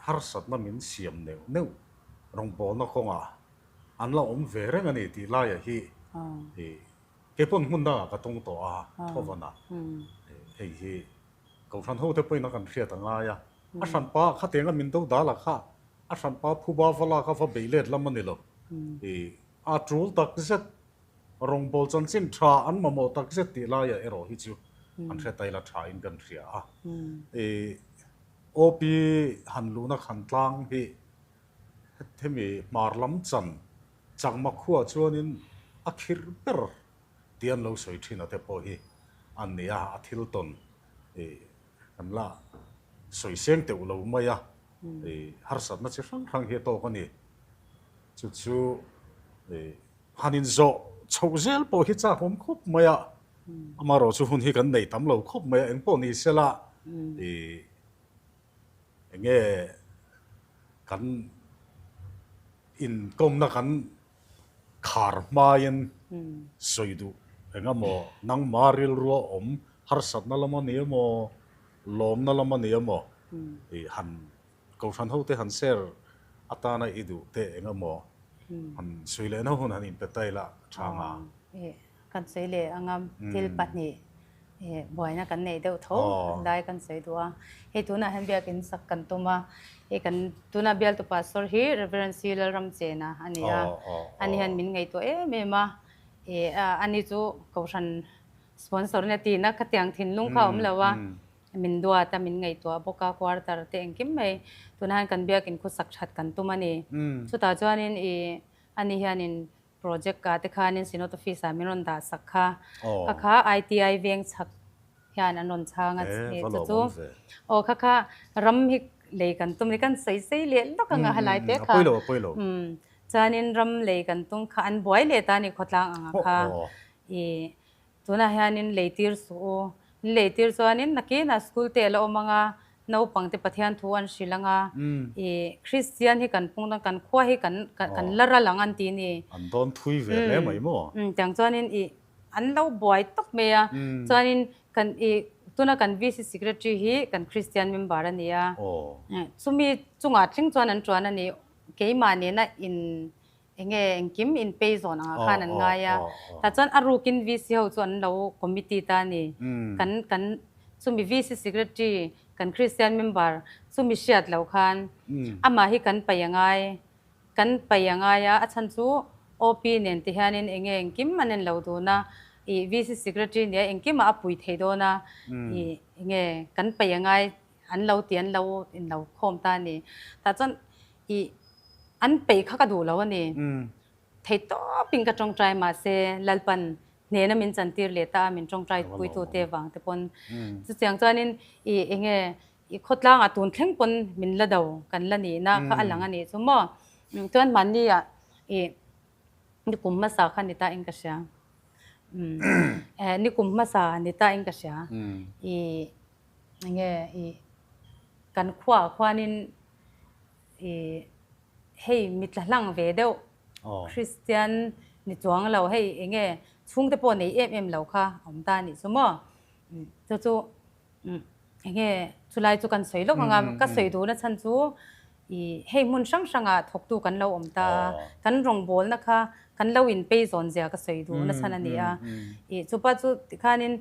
S1: harsatna min siam neuh neuh rawngbawlna kawngah an la awm ve reng a ni tih laiah hi kei pawn hmun dangah ka tawng tawh a, Thawvana hei hi Kohhran hote pawhin a kan hriat a ngai a, a hranpa khatianga min do dal a kha a hranpa phuba va lak a va beih let lam a ni lo. A tul tak zet Rawngbâwl chanchin ṭha an mamawh tak zet tih laiah erawh hi chu an hre tail a ṭhain kan hria a. OP han luhna khan tlang hi hemi hmar lam chan Chakma khuaah chuanin a khirh ber tih an lo sawi ṭhin a te pawh hi an ni a, a thil tawn kan la sawi seng teuh lo mai a, harsatna chi hrang hrang hi a tawk a ni. Chu chu Han inzawh chhoh zel pawh hi chak awm khawp mai a, amaherawh chu hun hi kan nei tam lo khawp mai a, eng pawh ni sela ih eng nge kan inkawmna kan khar hmain sawi duh eng emaw nangma rilrua awm harsatna lam a ni emaw lawmna lam a ni emaw ih han Kohhran hote han share atana i duh te eng emaw han sawi leh na hun han inpe ta ila tha nga.
S2: Kan sawi leh anga thil pahnih buaina kan neih deuh tho lai kan sawi duh a. Hei tunah hian biakin sak kan tum a, hei kan tuna bialtu pastor hi Reverend C Lalramchena a ni a, ani hian min ngaihtuah em em a, ani chu kohhran sponsor nia tihna khatiang thinlung kha a awm lo a. Min duat a, min ngaihtuah bawk a, quarter te engkim mai tunah hian kan biakin khawsak that kan tum a ni. Chutah chuanin i ani hianin project ah te khanin Synod Office ah min rawn dah sak kha. Kha kha ITI veng chhak hian an rawn chhang a chu chu aw kha kha ram hi lei kan tum ni kan sawi sei leh lawk anga halai te kha. Chuanin ram lei kan tum kha an buai leh ta a ni khawtlang anga kha i Tunah hianin leitir suh u. In leitir chuanin nakinah school te a la awm ang a, naupangte Pathian thu an hrilh ang a, i Kristian hi kan pung dawn, kan khua hi kan kan la ral ang an ti ni.
S1: An dawn thui ve hle mai maw?
S2: Umm, tiang chuanin i an lo buai tawp mai a, chuanin kan i tuna kan VC Secretary hi kan Kristian member a ni a, chumi chungah thleng chuan an tuan a ni, keimah nena in Enge engkim in pay zawn angah khan an ngai a, tah chuan a rukin VC ho chu an lo committee ta a ni. Kan kan chumi VC secretary kan Christian member chumi hriat loh khan amah hi kan paih a ngai, kan paih a ngai a, a chhan chu OP nen ti hianin enge engkim an en lo dun a, ih VC secretary nia engkimah a pui thei dawn a, ih enge kan paih a ngai an lo ti an lo in lo khawm ta a ni. Tah chuan ih an peih kha ka duh lo a ni. Thei tawpin ka tawngtai mahse Lalpan hnena min chantir leh ta a min tawngtai puitute vang te pawn chutiang chuanin ih enge ih khawtlangah tun thleng pawn min la do kan la nihna kha a lang a nih chu maw. Chuan mahni ah ih ni kum hmasa kha ni ta in ka hria. Ni kum hmasa ni ta in ka hria. Ih enge ih kan khuaah khuanin I hei mi tla hlang ve deuh Kristian ni chuang lo hei enge chhungte pawh nei em em lo kha awm ta anih chu maw chu chu enge chulai chu kan sawi lawk anga ka sawi duhna chhan chu i hei hmun hrang hrangah thawktu kan lo awm ta a kan rawngbawlna kha kan lo in pei zawn zia ka sawi duhna chhan a ni a i chupa chu tikhanin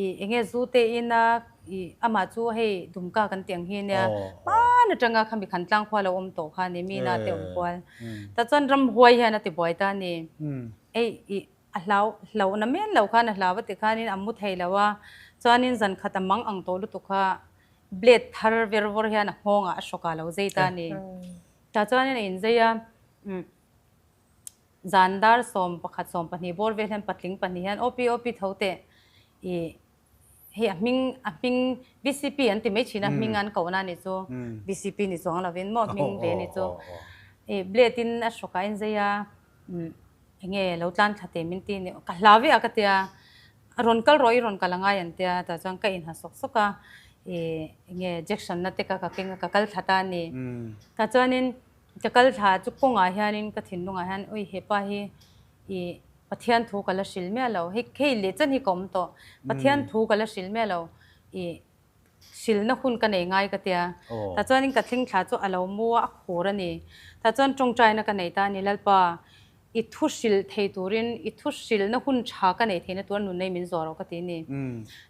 S2: I enge zu te in a i amah chu hei Dumka kan tih ang hi nia hman atanga khami khan tlang khua lo awm tawh kha ni mina te awm kual tah chuan ramhuai hian a ti buai ta a ni ei i a hlau hlauhna men lo khan a hlau a ti khanin a mu thei lo a chuanin zan khat a mang ang tawh lutuk kha blade thar ver vawr hian a nghawngah a hrawk ah lo zei ta a ni tah chuanin a inzei a Zan dar 11 12 bawr vel hian patling pahnih hian OP OP tho teh i hei a hming a hming VCP an ti mai thin a hming an kohna a nih chu VCP ni chuang lovin maw hming ve a nih chu i blade in a hrawk ah a inzei a enge lo tlan thla teh min ti ni ka hlau ve a ka tia a rawn kal rawh i rawn kal angai an tia tah chuan ka inha sawk sawk a i enge jection na te kha ka keng a ka kal thla ta a ni tah chuanin Ka kal thla chu kawngah hianin ka thinlungah hian ui hepa hi i Pathian thu ka la hril miah lo. Hei hei leh chen hi ka awm tawh. Pathian thu ka la hril miah lo. I hrilna hun ka nei ngai ka tia. Tah chuanin ka thleng thla chu a lo mu a, a khur a ni. Tah chuan tawngtaina ka nei ta a ni, Lalpa, i thu hrilh thei turin, i thu hrilhna hun tha ka nei theihna tur a nun nei min zawh rawh ka ti a ni.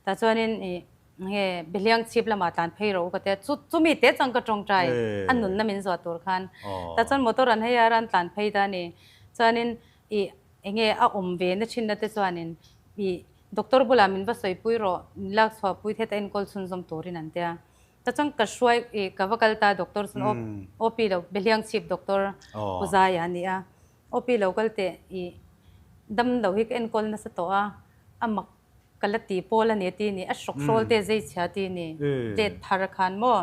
S2: Tah chuanin i nge Behliang chhip lamah tlan phei rawh u ka tia, chu chumi te chuan ka tawngtai a nunna min zawh tur khan. Tah chuan motor an hei a, ran tlan phei ta a ni. Chuanin i enge a awm ve na thinna te chuanin i doctor bulah min va sawipui rawh, min lak chhuahpui the ta enkawl chhunzawm turin an tia. Ta chuan ka hruai i ka va kal ta doctor chuan OP lo Behliang chhip doctor Pu Zaia a ni a, OP lo kal teh i dam lo hi ka enkawl nasa tawh a, a mak ka la ti pawl a ni a ti ni, a hrawk hrawl te zei chhia ti ni, let thar khan maw.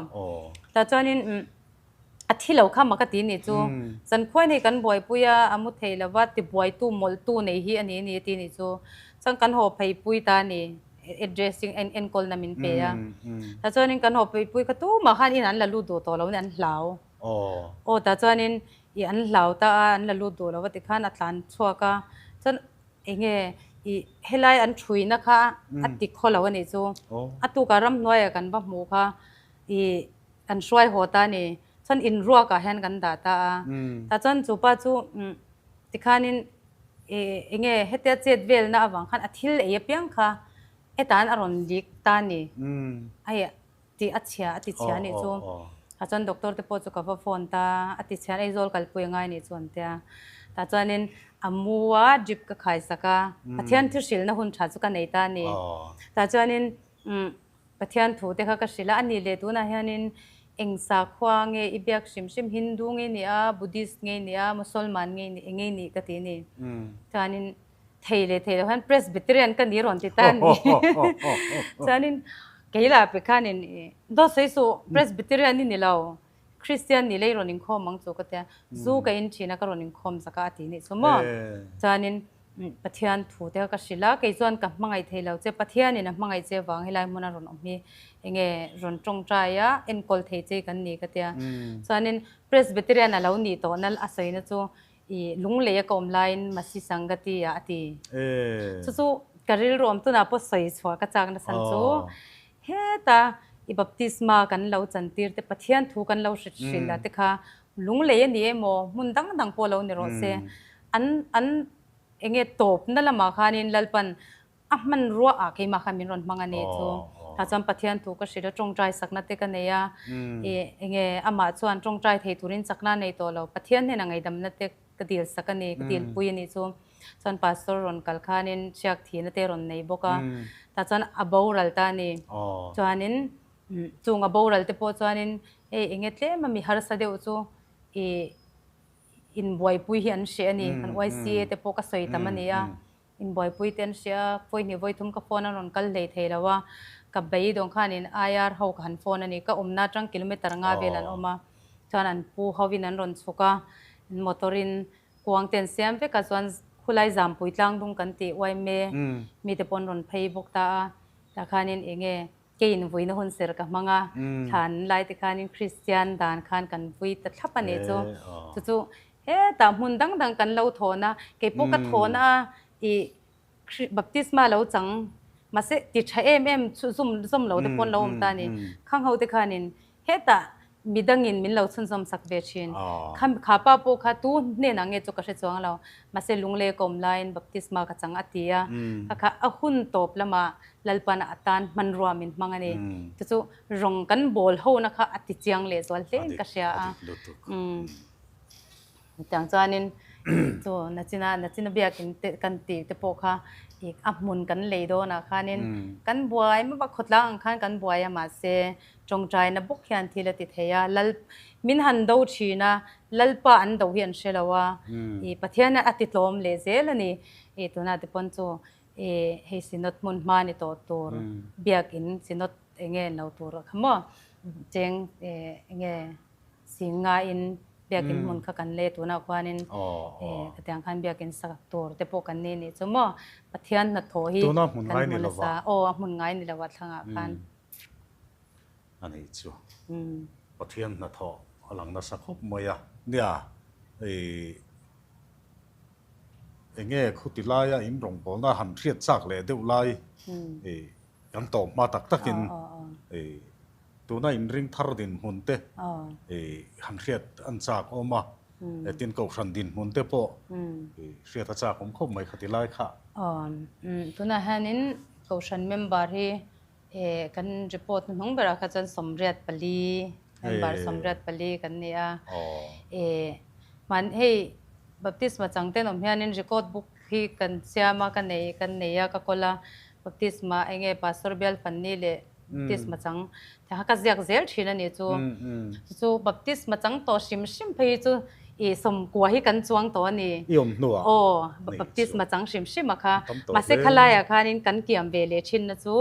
S2: Ta chuanin A thi lo kha mak a ti ni chu. Zankhuai nei kan buaipui a, a mu thei lo va, tibuaitu mawlhtu nei hi a ni a ni a ti ni chu. Chuan kan haw pheipui ta a ni, addressing en enkawlna min pe a. Tah chuanin kan haw pheipui kha tumah khan in an la lut duh tawh lo a ni, an hlau. Aw tah chuanin i an hlau ta a, an la lut duh lo va tikhan a tlan chhuak a. Chuan enge i helai an thuina kha a ti khaw lo a nih chu. A tukah ramhnuaiah kan va hmuh kha i Kan hruai haw ta a ni. Chuan in ruakah hian kan dah ta a. Tah chuan chu pa chu tikhanin eng nge hetia chet velna avang khan a thil ei apiang kha hetan a rawn lik ta a ni. Hei tih a chhia a ti chhia a nih chu. Tah chuan doctor te pawh chu ka va phone ta a, a ti chhia Aizawl kalpui a ngai a nih chu an tia. Tah chuanin a mu a drip ka khaisak a, Pathian thu hrilhna hun tha chu ka nei ta a ni. Tah chuanin Pathian thu te kha ka hrilh a, a nih leh tunah hianin eng sakhua nge i biak hrim hrim, Hindu nge ni a, Buddhist nge ni a, Mosolman nge ni, eng nge ni ka ti a ni. Chuanin thei leh thei lo hian Presbyterian ka ni rawn ti ta a ni. Chuanin kei lah pe khanin dawt sawi suh Presbyterian i ni lo, Christian ni lei rawn inkhawm ang chu ka tia, zu ka in thin a ka rawn inkhawm zak a a ti nih chu maw. Chuanin Pathian thu te kha ka hrilh a, kei chuan ka hmangaih thei lo che, Pathianin a hmangaih che vang helai hmuna rawn awm hi enge rawn tawngtai a, enkawl thei che kan ni ka tia. Chuanin Presbyterian a lo nih tawh na a sawina chu i lunglei a ka awm laiin Masi Sangati ah a ti. Chu chu ka rilru awm tunah pawh sawi chhuah ka chak nasa chu heta i baptisma kan lo chantir te Pathian thu kan lo hrilh hrilh a te kha lunglei a ni emaw hmun dang dang pawh lo ni rawh se An an enge tawpna lamah khanin Lalpan a hmanrua ah keimah khan min rawn hmang a ni chu. Tah chuan Pathian thu ka hrilh a, tawngtai sakna te ka nei a, i enge amah chuan tawngtai thei turin chakna a nei tawh lo. Pathian hnenah ngaidamna te ka dil sak a ni, ka dilpui a nih chu. Chuan Pastor rawn kal khanin hriak thihna te rawn nei bawk a, tah chuan a boral ta a ni. Chuanin chung a boral te pawh chuanin hei enge tlem a mi harsa deuh chu i Inbuaipui hi an hreh a ni. Kan YCA te pawh ka sawi tam a ni a. Inbuaipui te an hreh a, vawihnih vawithum ka phone an rawn kal hlei thei lo a. Ka beidawng khanin IR ho ka han phone a ni. Ka awmna atang kilometer nga vel an awm a. Chuan an pu hovin an rawn chhuk a, motor in kuang te an siam vek a, chuan khulai Zampui tlangdung kan tih YMA mite pawh an rawn phei bawk ta a. Tah khanin eng nge Keiin vuina hun ser ka hmang a, thlan lai te khanin Kristian dan khan kan vui ta thlap a nih chu. Chu chu hetah hmun dang dang kan lo thawn a, kei pawh ka thawn a i baptisma lo chang mahse ti tha em em chu zum zawm lo te pawn lo awm ta a ni. Khang ho te khanin hetah mi dangin min lo chhunzawm sak ve thin. Kha kha pa pawh kha tu hnenah nge chu ka hre chuang lo. Mahse lunglei ka awm laiin baptisma ka chang a ti a, kha kha a hun tawp lamah Lalpan a tan hmanrua min hmang a ni. Chu chu rawng kan bawl hona kha a ti chiang leh zual hle in ka hria a. Chutiang chuanin chu nachina nachina biakin te kan tih te pawh kha i a hmun kan lei dawnah khanin kan buai map a, khawtlang ang khan kan buai a mahse tawngtaina bawk hian thil a ti thei a, Lal min han do thin a, Lalpa an do hi an hre lo a, i Pathian a ti tlawm leh zel a ni. I tunah te pawn chu I hei synod hmun hma ni tawh tur biakin synod enge an lo tur kha maw cheng enge singa in biakin hmun kha kan lei tunah khuanin khatiang khan biakin sak tur te pawh kan ni nih chu maw Pathian hnathawh hi kan hmu nasa aw a hmun ngai ni lova thlangah khan.
S1: A nih chu Pathian hnathawh a lang nasa khawp mai a nia i. Enge khuti laia in rawngbawlna han hriat chak leh deuh lai kan tawp hma tak takin tuna in ring thar dinhmun te han hriat an chak awm a, tin kohhran dinhmun te pawh hriat a chak awm khawp mai khati lai kha.
S2: Tunah hianin kohhran member hi kan report hnuhnung berah kha chuan 84 member 84 kan ni a. Hman hei baptisma chang ten awm hianin record book hi kan siam a, ka nei kan nei a, ka kawl a, baptisma enge pastor bial fanni leh baptisma chang te kha ka ziak zel thin a nih chu. Chu chu baptisma chang tawh hrim hrim phei hi chu i 90 hi kan chuang tawh a ni.
S1: I awm hnuah.
S2: Aw, baptisma chang hrim hrim a kha. Mahse khalaiah khanin kan kiam ve leh thin na chu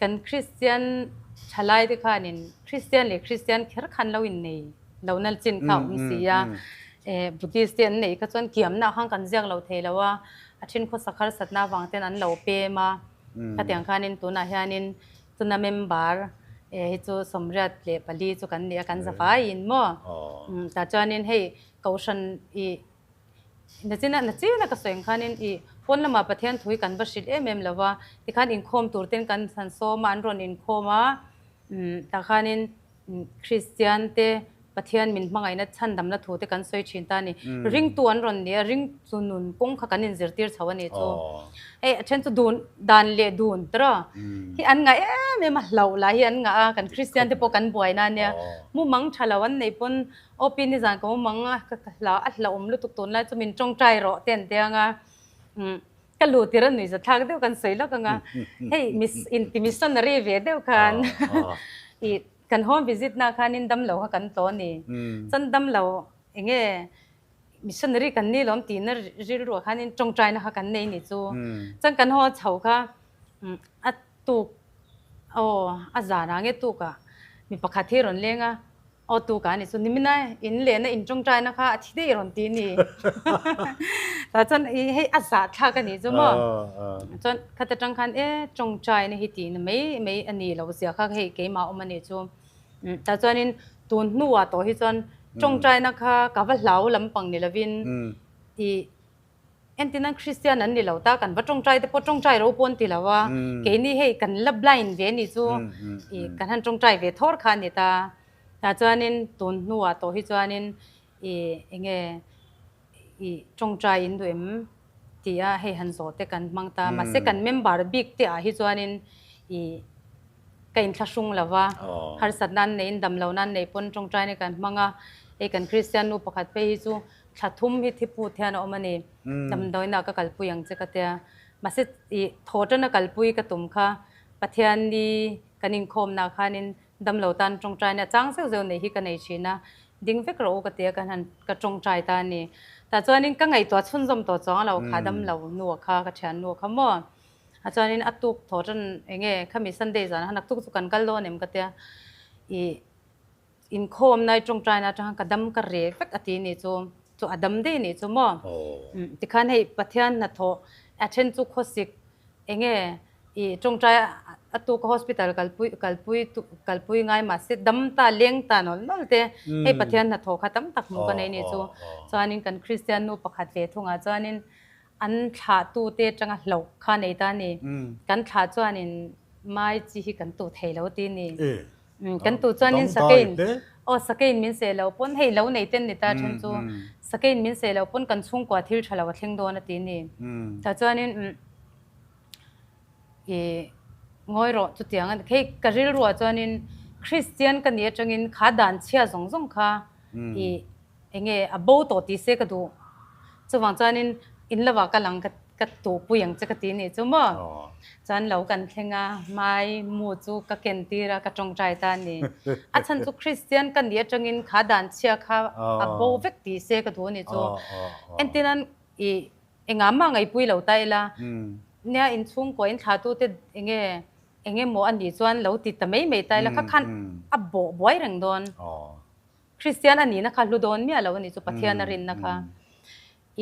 S2: kan Kristian thalai te khanin Kristian leh Kristian kher khan lo innei lo na chin kha a awm si a. Buddhist te an neih kha chuan kiamna khan kan ziak lo thei lo a, a then khawsak harsatna avang ten an lo pem a. Khatiang khanin tunah hianin chuna member hi chu 84 chu kan ni a, kan zavaiin maw. Tah chuanin hei kohhran i nachina nachina ka sawi ang khanin i pawn lamah Pathian thu hi kan va hrilh em em lo va, tikhan inkhawm tur ten kan han sawm a, an rawn inkhawm a, tah khanin Kristian te Pathian min hmangaihna chhandamna thu te kan sawi thin ta a ni. Ringtu an rawn ni a, ringtu nun kawng kha kan inzirtir chho a ni chu. Hei a then chu dun dan leh dun tawrh hi an ngah em em a, hlauh lah hi an ngah a, kan Kristian te pawh kan buaina a nia. Mumang tha lo an neih pawn aw pi nizan ka mumang a, ka hla a hlauhawm lutuk tunlai chu min tawngtai rawh te an ti ang a. Ka lu tir a nui zathlak deuh kan sawi lawk ang a, hei mis inti missionary ve deuh khan i kan home visit na khanin damlo kha kan tlaw a ni. Chuan damlo enge missionary kan ni lawm tihna rilruah khanin tawngtaina kha kan nei ni chu. Chuan kan haw chho kha a tuk aw a zanah nge tukah mi pakhat hi a rawn leng a. Aw tu ka ni chu nimina in lehna in tawngtaina kha a thi daih rawn ti ni. Tah chuan i hei a zah thlak a nih chu maw. Chuan khata tang khan e tawngtaina hi tihna mai mai a ni lo zia kha hei keimah awm a nih chu. Tah chuanin tun hnuah tawh hi chuan tawngtaina kha ka va hlau lampang ni lovin i Entirnan Kristian an ni lo ta, kan va tawngtai te pawh tawngtai ro pawh an ti lo a, keini hei kan la blind ve a nih chu i kan han tawngtai ve thawr kha a ni ta. Tah chuanin tun hnuah tawh hi chuanin i enge i tawngtai in duh em tih a hei han zawh te kan hmang ta, mahse kan member bik te ah hi chuanin i ka inthlahrung lo va, harsatna an neihin damlohna an neih pawn tawngtaina kan hmang a, hei kan Kristian nu pakhat phei hi chu Thla thum hi thiput hian a awm a ni. Damdawiinah ka kalpui ang che ka tia. Mahse i thaw tana kalpui ka tum kha Pathianni kan inkhawmnah khanin damlo tan tawngtaina a chang zeuh zeuh neih hi ka nei thin a, ding vek rawh u ka tia ka han ka tawngtai ta a ni. Tah chuanin ka ngaihtuah chhunzawm tawh chuang lo kha damlo nu kha ka thiannu kha maw. A chuanin a tuk thaw tan enge khami Sunday zanah khan naktuk chu kan kal dawn em ka tia. I Inkhawmna i tawngtaina atang ka dam ka reh vek a ti nih chu, chu a dam daih nih chu maw? Tikhan hei Pathian hnathawh a then chu khawsik enge i tawngtai a tuk a hospital kalpui kalpui kalpui ngai mahse dam ta leng ta nawlh nawlh te hei Pathian hnathawh kha tam tak hmuh ka nei nih chu. Chuanin kan Kristian nu pakhat ve thungah chuanin an thlahtute atanga hlauh kha nei ta a ni. Kan thlah chuanin mai chi hi kan tuh thei lo ti a ni. Kan tu chuanin sakein aw sakein min seh lo pawn hei lo nei ten ni ta then chu sakein min seh lo pawn kan chhungkua thil tha lo a thleng dawn a ti a ni. Tah chuanin i ngawi rawh chutiang a ni. Hei ka rilruah chuanin Kristian ka nih atangin kha dan chhia zawng zawng kha i Enge a bo tawh tih se ka duh. Chuvang chuanin in lovah ka lang ka tuhpui ang che ka ti nih chu maw. Chuan lo kan thleng a, mai mu chu ka ken tir a, ka tawngtai ta a ni. A chhan chu Kristian ka nih atangin kha dan chhia kha a bo vek tih se ka duh a nih chu. Entirnan i engah mah ngaihpui lo ta ila, nia inchhungkaw in thlatute enge enge maw a nih chuan lo ti ta mai mai ta ila kha khan a bawh buai reng dawn. Kristian a nihna kha hlu dawn miah lo a ni chu Pathian a rinna kha.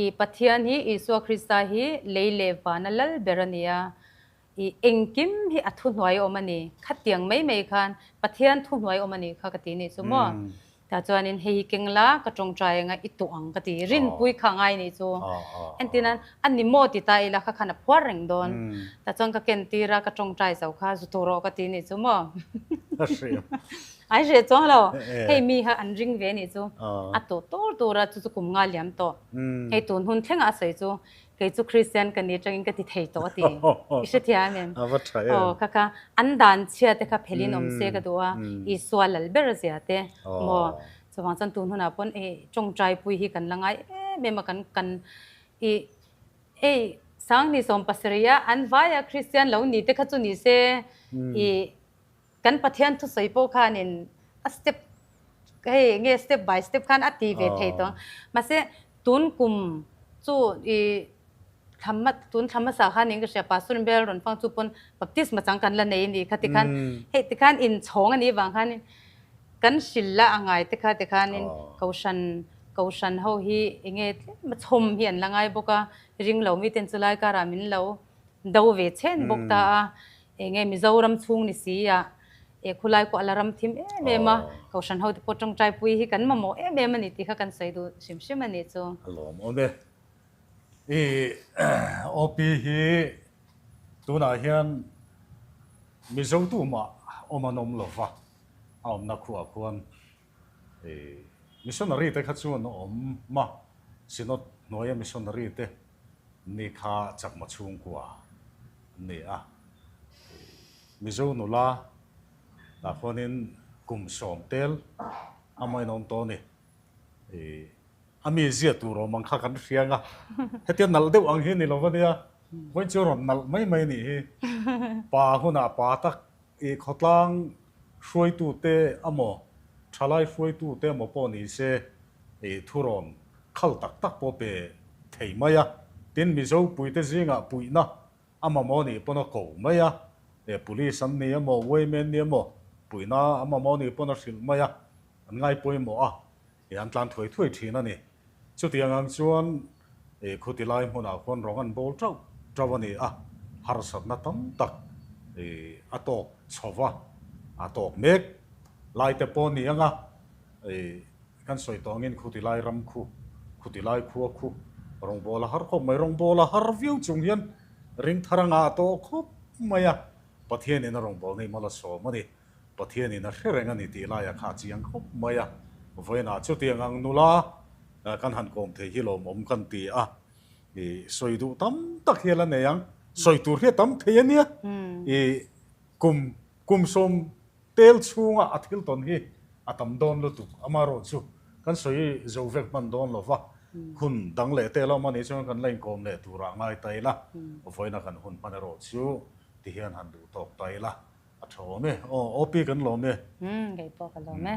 S2: I Pathian hi Isua Krista hi lei leh vana lal ber a ni a, i engkim hi a thuhnuai awm a ni. Khatiang mai mai khan Pathian thuhnuai awm a nih kha ka ti nih chu maw. Tah chuanin hei hi keng la, ka tawngtai anga i tuh ang ka ti. Rinpui kha ngai nih chu. Entir nan, a ni maw ti ta ila kha khan a phuar reng dawn. Tah chuan ka ken tir a, ka tawngtai zo kha zu tur rawh ka ti nih chu maw. Ai hreh chuang lo. Hei mi kha an ring ve nih chu. A tuh tur tur a, chu chu kum nga liam tawh. Hei tun hun thlengah a sawi chu, Kei chu Kristian ka ni atangin ka ti thei tawh a ti. I hrethiam em?
S1: A va tha em?
S2: Aw, kha kha an dan chhia te kha phelin awm se ka duh a, Isua lal ber a zia te maw? Chuvang chuan tun hunah pawn ei tawngtai pui hi kan la ngai em em a, kan kan i ei Sanghni 70 a an vaia Kristian lo ni te kha chu ni se i Kan Pathian thusawi pawh khanin a step hei nge step by step khan a ti ve thei tawh ang. Mahse tun kum chu i thla tun thla hmasa khan in ka hria Pastor in bel rawn fang chu pawn baptisma chang kan la nei a ni kha tikhan hei tikhan inchhawng a nih vang khanin kan hrilh la a ngai te kha tikhanin kohhran kohhran ho hi enge tlem a chhawm hi an la ngai bawk a ring lo miten chulai karah min lo do ve chhen bawk ta a. Enge Mizoram chhung ni si a, e khulai pawh a la ram thim em em a, Kohhran hote pawh tawngtai pui hi kan mamawh em em a ni tih kha kan sawi duh hrim hrim a nih chu.
S1: A lawmawm e. I OP hi tunah hian Mizo tumah awm an awm lova, a awmna khuah khuan i missionary te kha chuan awm a, Synod hnuaia missionary te ni kha chakma chhungkua an ni a. Mizo nula tah khuanin kum sawm tel a main awm tawh a ni. A mi zia tur awm ang kha kan hria ang a, hetia nalh deuh ang hi ni lo va nia, vawiin chu rawn nalh mai mai a nih hi. Pa hunah pa tak i khawtlang hruaitute amaw, thalai hruaitute amaw pawh ni se i thurawn khal tak tak pawh pe thei mai a, tin Mizo puite zingah puihna a mamawh nih pawn a ko mai a, e police an ni emaw, yma an ni emaw, puihna a mamawh nih pawn a hrilh mai a, an ngai pawimawh a, e an tlan thuai thuai thin a ni. Chutiang ang chuan e khuti lai hmunah khuan rawng an bawl tauh tauh a ni a, harsatna tam tak e a tawk chho va, a tawk mek lai te pawh a ni ang a, e Kan sawi tawh angin khuti lai ram khu, khuti lai khua khu, rawngbawla har khawp mai, rawngbawla har viau chung hian ring thar a ngah tawh khawp mai a, Pathianin a rawngbawlna hi mal a sawm a ni, Pathianin a hre reng a ni tih laiah kha a chiang khawp mai a, vawiinah chutiang ang nula kan han kawm thei hi lawmawm kan ti a, i sawi duh tam tak hian la nei ang, sawi tur hi a tam thei a nia, i kum kum sawm Tel chhunga a thil tawn hi a tam dawn lutuk, amaherawh chu kan sawi zo vek hman dawn lo va, hun dang leh tel a awm a nih chuan kan la inkawm leh turah ngai ta ila, vawiina kan hun hman erawh chu ti hian han duh tawk ta ila a tha awm e. Aw, OP kan lawm e.
S2: Umm, kei pawh ka lawm e.